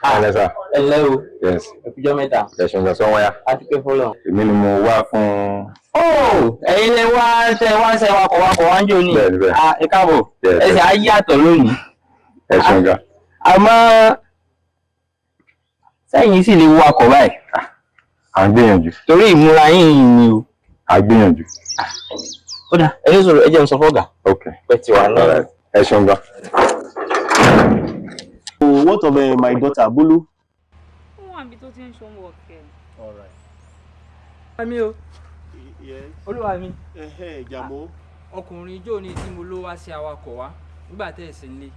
Ẹ sà. Ẹ ǹlẹ́ o. Yes. Ẹ kújọ́ mẹ́ta. Ẹ ṣeun sọ wọ́n yá. A dúpẹ́ fọlọ́. Èmi ni mo wá fún. Ó, ẹ̀yin lẹ wá ṣe wá ṣe wakọ̀ wakọ̀ wá ń jò ní. Bẹ́ẹ̀ni, bẹ́ẹ̀. Ah, ẹ káàbọ̀. Yes. Ẹ sì á yàtọ̀ lónìí. Ẹ ṣeun gan. Àmọ́ sẹ́yìn sì lè wakọ̀ báyìí? À ń gbìyànjú. Torí ìmúra yín ni o. À ń gbìyànjú. Ó dà, ẹ ní sọ̀rọ̀, ẹ jẹ́ n sọ fọ́gà. Ok. Pẹ̀ tí wà náà. Ẹ ṣeun gan. What of my daughter, Bolu? Ó wà níbi tó ti ń ṣe homework ẹ̀. All right. Mi o. Yes. Olúwa mi. Ẹhẹ́, Jàmó. Ọkùnrin ijó ni tí mo ló wá sí awakọ̀ wá nígbà tẹ́ ẹ̀ sí nílé.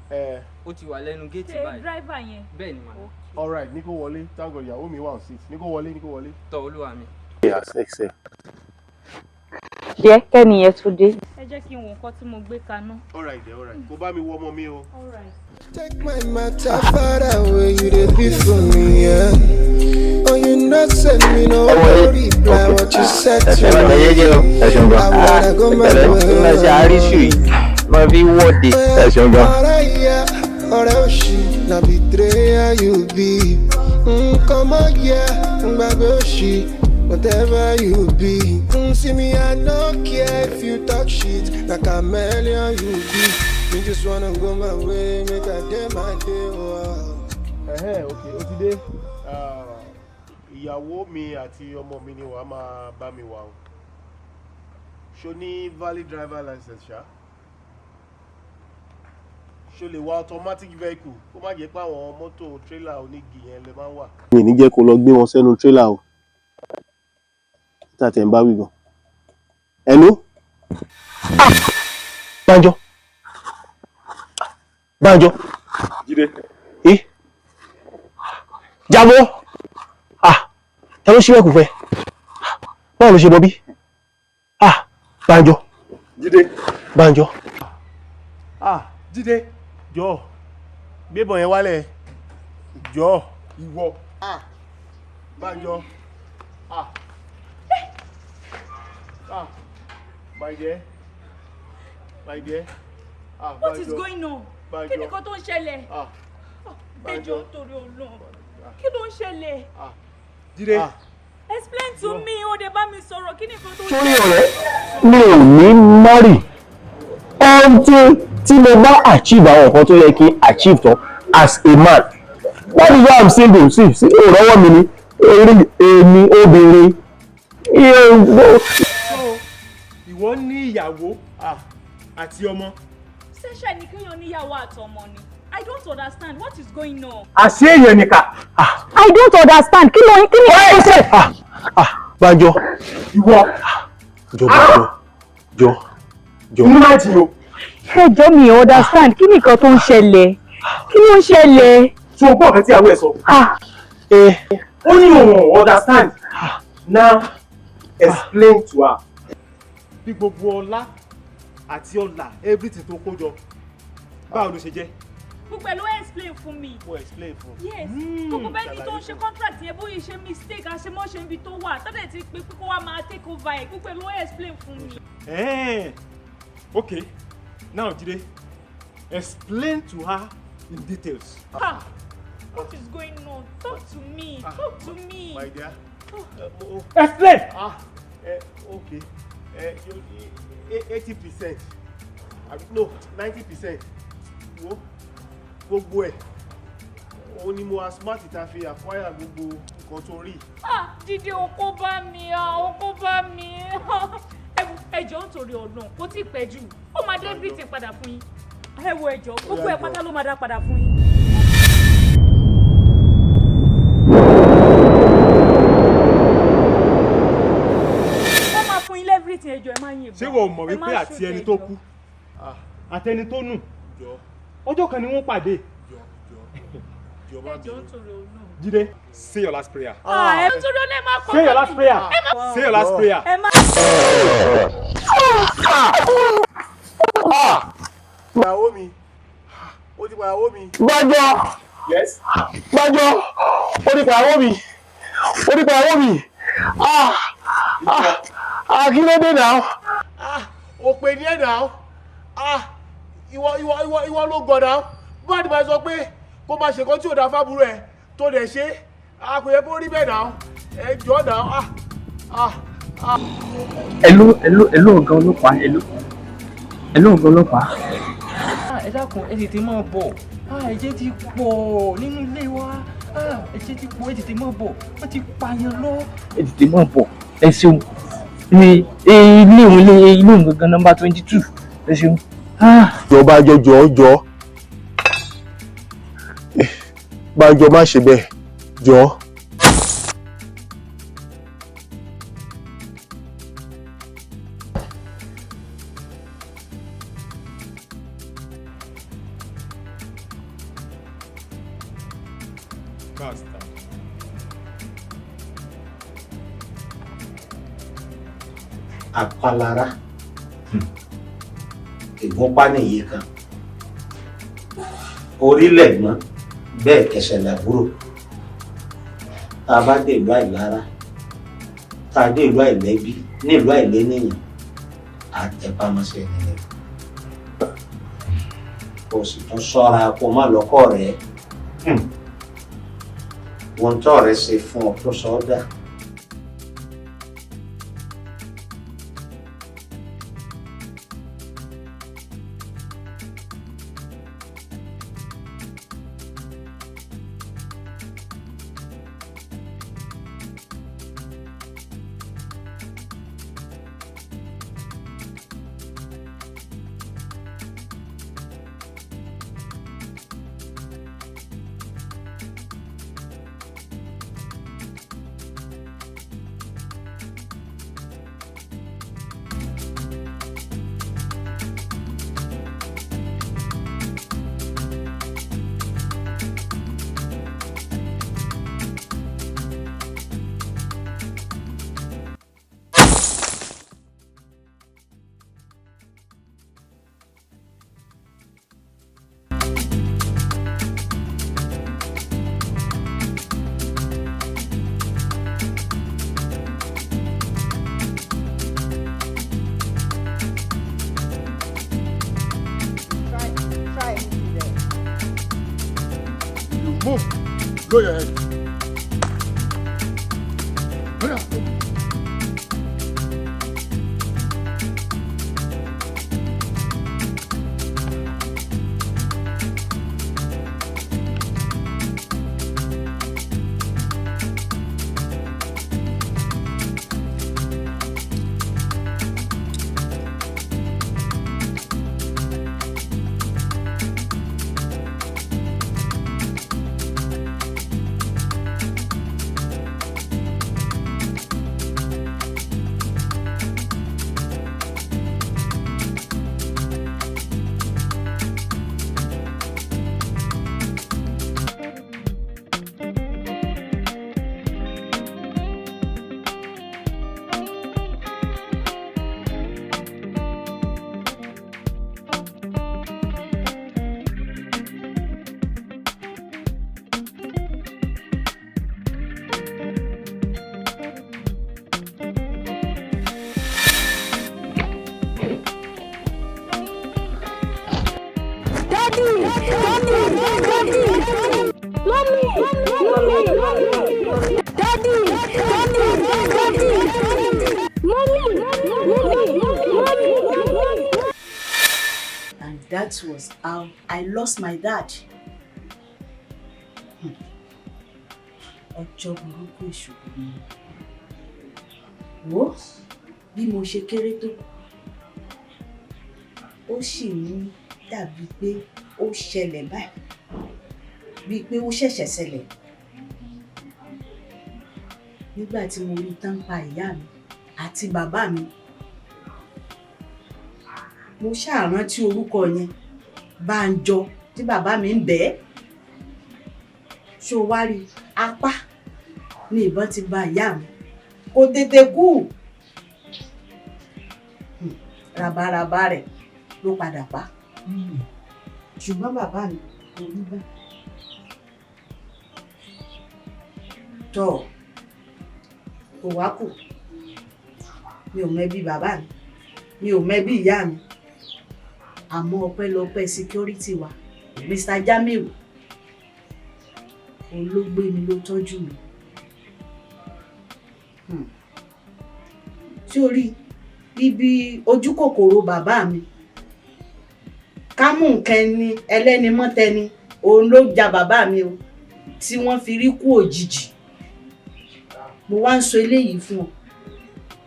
Ó ti wà lẹ́nu géètì Ṣé báyìí. driver yẹn? Bẹ́ẹ̀ ni mà. All right, ní kó wọlé. Thank God, ìyàwó mi wà on seat. Ní kó wọlé, ní kó wọlé. Tọ́, olúwa mi. Yes, excel. Jẹ́ kẹ́ni yẹn tó dé. Ẹ jẹ́ kí n wo nǹkan tí mo gbé kaná. All right, then, all right. Kó bá mi wọ ọmọ mi o. All right. Take my matter far away, you dey be for me, yeah. Oh, you not send me no reply what you said to Ẹ máa me. jẹ́jẹ́ o. Ẹ ṣeun gan. I would rather go my Pẹ̀lẹ́ way. máa ṣe àríṣù yìí máa fi wọ́de. Ẹ ṣeun gan. Ọ̀rẹ́ ìyá, ọ̀rẹ́ òṣì, na betrayer you be. Come on, yeah, gbàgbé òṣì, whatever you be. See me, I no care if you talk shit, na chameleon you be. Me just wanna go my way, make I dey my day. Oh. Ẹhẹ́, okay, ó ti dé. Ah, ìyàwó mi àti ọmọ mi ni wàá máa bá mi wà o. Ṣo ní valid driver license ṣá? Ṣo lè wa automatic vehicle, kó má jẹ́ pé àwọn mọ́tò trailer onígi yẹn lè máa ń wà? Mi ní jẹ́ kó lọ gbé wọn sẹ́nu trailer o. Títà tẹ̀ ń bá wí gan. Hello? Bánjọ. Bánjọ. Jídé. Eh? Jábọ́. Ah, ta ló ṣílẹ̀kùn fún ẹ? Báwo ló ṣe bọ́ bí? Ah, Bánjọ. Jídé. Bánjọ. Ah, Jídé. Jọ, gbébọn yẹn wálẹ̀. Jọ. Ìwọ. Ah, Bánjọ. Ah. Ah, my dear. My dear. Ah, What is Bánjọ. going on? Bánjọ. Kí ni nǹkan tó ń ṣẹlẹ̀? Ah. Ẹ jọ̀ọ́, torí Ọlọ́run. Kí ló ń ṣẹlẹ̀? Ah. Jídé. Ah. Explain to me, ó dé bá mi sọ̀rọ̀, kí ni nǹkan tó ń Sórí ọ̀rẹ́ mi ò ní marry until tí mo bá achieve àwọn nǹkan tó yẹ kí n achieve tán as a man. That is why I'm single. See, see, ó rọ́wọ́ mi ni orí èmi obìnrin. So ìwọ ní ìyàwó àti ọmọ. Ṣẹ̀ṣẹ̀ ni kéèyàn níyàwó àtọmọ ni. I don't understand what is going on. Àṣé èèyàn nìkà. I don't understand. Kí ló ń kí ni ẹ ṣe? Banjo. Ìwọ. Jọ, Banjo. Jọ. Jọ. Inú máa jì o. Ẹ jọ̀ọ́, mi ò understand. Kí ni nǹkan tó ń ṣẹlẹ̀? Kí ló ń ṣẹlẹ̀? Ṣé o gbọ́ ọ̀fẹ́ tí àwọn ẹ̀ sọ? Ó ní òun ò understand. Now explain to her. Bí gbogbo ọlá àti ọlà, everything tó kó jọ, báwo ló ṣe jẹ́? Gbogbo ẹ̀ ló explain fún mi. Mo explain fún. Yes, gbogbo bẹ́ẹ̀ ni tó ń ṣe contract yẹn, bóyá ṣe mistake àṣemọ́ṣe níbi tó wà tọ́lẹ̀ ti pé kó wá máa take over ẹ̀, gbogbo ẹ̀ ló explain fún mi. Okay, now Jide, explain to her in details. Ah, what is going on? Talk to me. Talk to me. My dear. Explain. Ah, okay. 80%. No, 90%. Wo gbogbo ẹ̀. Ó ní mo smart ta fi acquire gbogbo nǹkan tó rí. Ah, Jídé, o kó bá mi, ah, o kó bá mi. Ẹ jọ̀ọ́, nítorí Ọlọ́run, kò tí ì pẹ́ jù. Ó máa dé everything padà fún yín. Ẹ wo, ẹ jọ̀ọ́, gbogbo ẹ̀ pátá ló máa dá padà fún yín. Ó máa fún yín everything, ẹ jọ̀ọ́, ẹ má yìnbọn. Ṣé wọ́n mọ̀ Ẹ má wípé àti shoot, ẹni ẹ tó jọ̀ọ́. kú àti ẹni tó nù, ọjọ́ kan ni wọ́n pàdé. Ẹ jọ̀ọ́, nítorí Ọlọ́run. Jídé, say your last prayer. Ah, ẹ nítorí Ọlọ́run, ẹ má kọ́ Say your last prayer. Ẹ má. Say your last prayer. Ẹ má. Ìyàwó mi. Ó ti pa ìyàwó mi. Banjo. Yes. Banjo. Ó ti pa ìyàwó mi. Ó ti pa ìyàwó mi. Ah! Ah! Ah! Kí ló dé náà? Ah, òpè ní ẹ̀ náà. Ah, ìwọ ìwọ ìwọ ìwọ ló gọ̀ náà. Bá àdìbà sọ pé kó máa ṣe nǹkan tí ò dáa fábúrò ẹ̀ tó dẹ̀ ṣe. Ah, kò yẹ kó rí bẹ́ẹ̀ náà. Ẹ jọ̀ọ́ náà. Ah, ah, ah. Hello, hello, hello, ọ̀gá ọlọ́pàá, hello. Hello, ọ̀gá ọlọ́pàá. Ẹ dákun, ẹ tètè máa bọ̀. Ẹ̀jẹ̀ ti pọ̀ nínú ilé wa. Ẹ̀jẹ̀ ti pọ̀, ẹ tètè máa bọ̀, wọ́n ti pààyàn lọ. Ẹ tètè máa bọ̀, ẹ ṣeun. Ní ilé òun, ilé òun gangan, nọ́mbà 22, ẹ ṣeun. Jọ, Banjo, jọ, jọ. Banjo, má ṣe bẹ́ẹ̀. Jọ. Bastard. Apalára, ìgúnpá nìyí kan, orílẹ̀-gbọ́n bẹ́ẹ̀ kẹsẹ̀ làbúrò. Tá a bá dé ìlú àìlára, tá a dé ìlú àìlẹ́bí, ní ìlú àìlénìyàn, àtẹpámọ́sẹ̀ nìyẹn. Kò sì tún ṣọ́ra kó má lọ́kọ̀ rẹ̀. Ohun tó rẹ̀ ṣe fún ọ tó sọ ọ́ dà. Try anything there. You move. Blow your head. Go down. That was how I lost my dad. Ọjọ́ burúkú ìṣòro ni. Wo bí mo ṣe kéré tó, ó sì ń dàbí pé ó ṣẹlẹ̀ báyìí, bíi pé ó ṣẹ̀ṣẹ̀ ṣẹlẹ̀. Nígbà tí mo rí tán pa ìyá mi àti bàbá mi, mo ṣáà rántí orúkọ yẹn, Bánjọ, tí bàbá mi ń bẹ̀ ẹ́. Ṣó wá rí apá ní ìbọn ti ba ìyá mi, kò tètè kú. Rabaraba rẹ̀ ló padà pa, ṣùgbọ́n bàbá mi kò rí bá tọ́ kò wá kù. Mi ò mẹ́bí bàbá mi, mi ò mẹ́bí ìyá mi, àmọ́ ọpẹ́lọpẹ́ security wa, Mr. Jamiu, òun ló gbé mi, ló tọ́jú mi. Tí o rí ibi ojú kòkòrò bàbá mi ká mú nǹkan ẹni ẹlẹ́ni mọ́tẹni, òun ló ja bàbá mi o, tí wọ́n fi rí kú òjijì. Mo wá ń sọ eléyìí fún ọ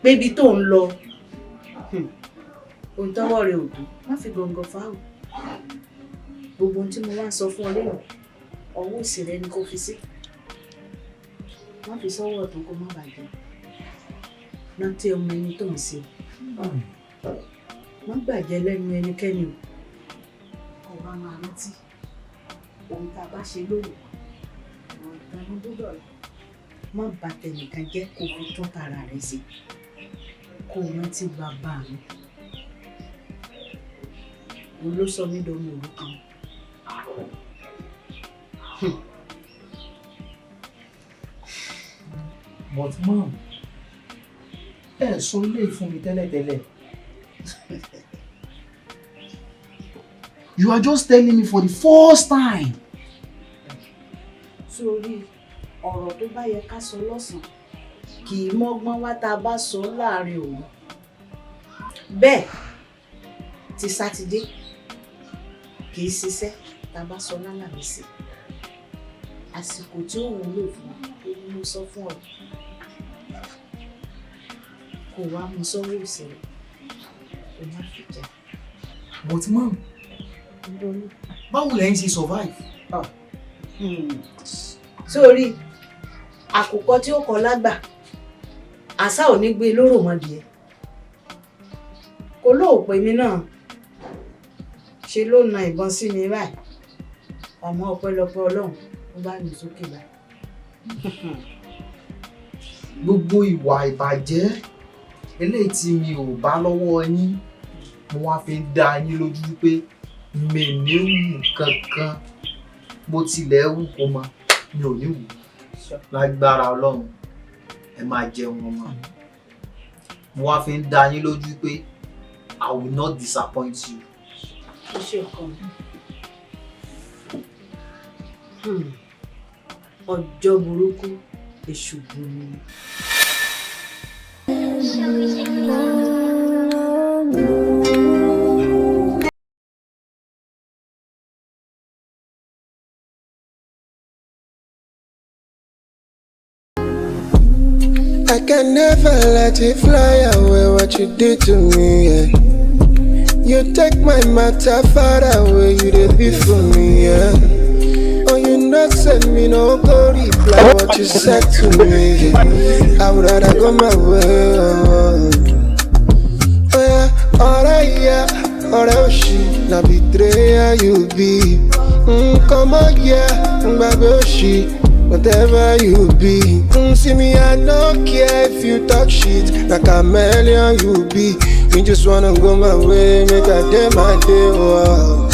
pé ibi tó ń lọ, ohun tọ́wọ́ rẹ ò tó, má fi gọ̀ǹgọ̀ fà o. Gbogbo ohun tí mo wá ń sọ fún ọ lẹ́yìn, ọwọ́ òsì rẹ ni kò fi sí, má fi sọ́wọ́ ọ̀tún kó má bàjẹ́. Rántí ọmọ ẹni tó ń ṣe, má gbàjẹ́ lẹ́nu ẹnikẹ́ni o. Ọba máa rántí ohun tá a bá ṣe lónìí, ọ̀rọ̀ ìtàn gbọ́dọ̀ rẹ̀. Má bà tẹnìkan jẹ́, kó fi tún tara rẹ̀ ṣe. Kó o rántí bàbá mi, òun ló sọ mí dọmọ òrukàn. But mom, ẹ sọ ilé fún mi tẹ́lẹ̀tẹ́lẹ̀. You are just telling me for the first time. Sórí ọ̀rọ̀ tó bá yẹ ká sọ lọ́sàn-án kì í mọ́gbọ́n wá tá a bá sọ láàrin òru. Bẹ́ẹ̀ ti Sátidé kì í ṣiṣẹ́ tá a bá sọ lálàmísì. Àsìkò tí ó wúlò fún ọ ó ní mo sọ fún ọ. Kò wá mú sọ́wọ́ òsèré, kò má fi jẹ. But mom, báwo lẹ́yìn ṣe survive? Sórí àkùkọ tí ó kọ lágbà, àṣà ò ní gbé lóró mọdìẹ. Kò lóòpẹ mi náà ṣe ló na ìbọn sí mi báyìí, àmọ́ ọpẹ́lọpẹ́ Ọlọ́run, ó bá mi sókè báyìí. Gbogbo ìwà ìbàjẹ́ eléyìí tí mi ò bá lọ́wọ́ yín, mo wá fi ń dá yín lójú wípé mi ní wù kankan, bó tilẹ̀ wù kó mọ, mi ò ní wù. Lágbára Ọlọ́run, ẹ máa jẹun ọmọ. Mo wá fi ń dá yín lójú pé I will not disappoint you. Ó ṣe ọkọ mi. Ọjọ́ burúkú èṣù burú. I can never let it fly away what you did to me, yeah. You take my matter far away, you did be for me, yeah. Oh, you not send me no go reply what you said to me, yeah. I would rather go my way, oh, oh yeah, alright, yeah, alright, she, na betrayer you be. Come on, yeah, baby, she. Whatever you be, see me, I no care if you talk shit. Like a chameleon you be. Me just wanna go my way, make a day my day. Oh.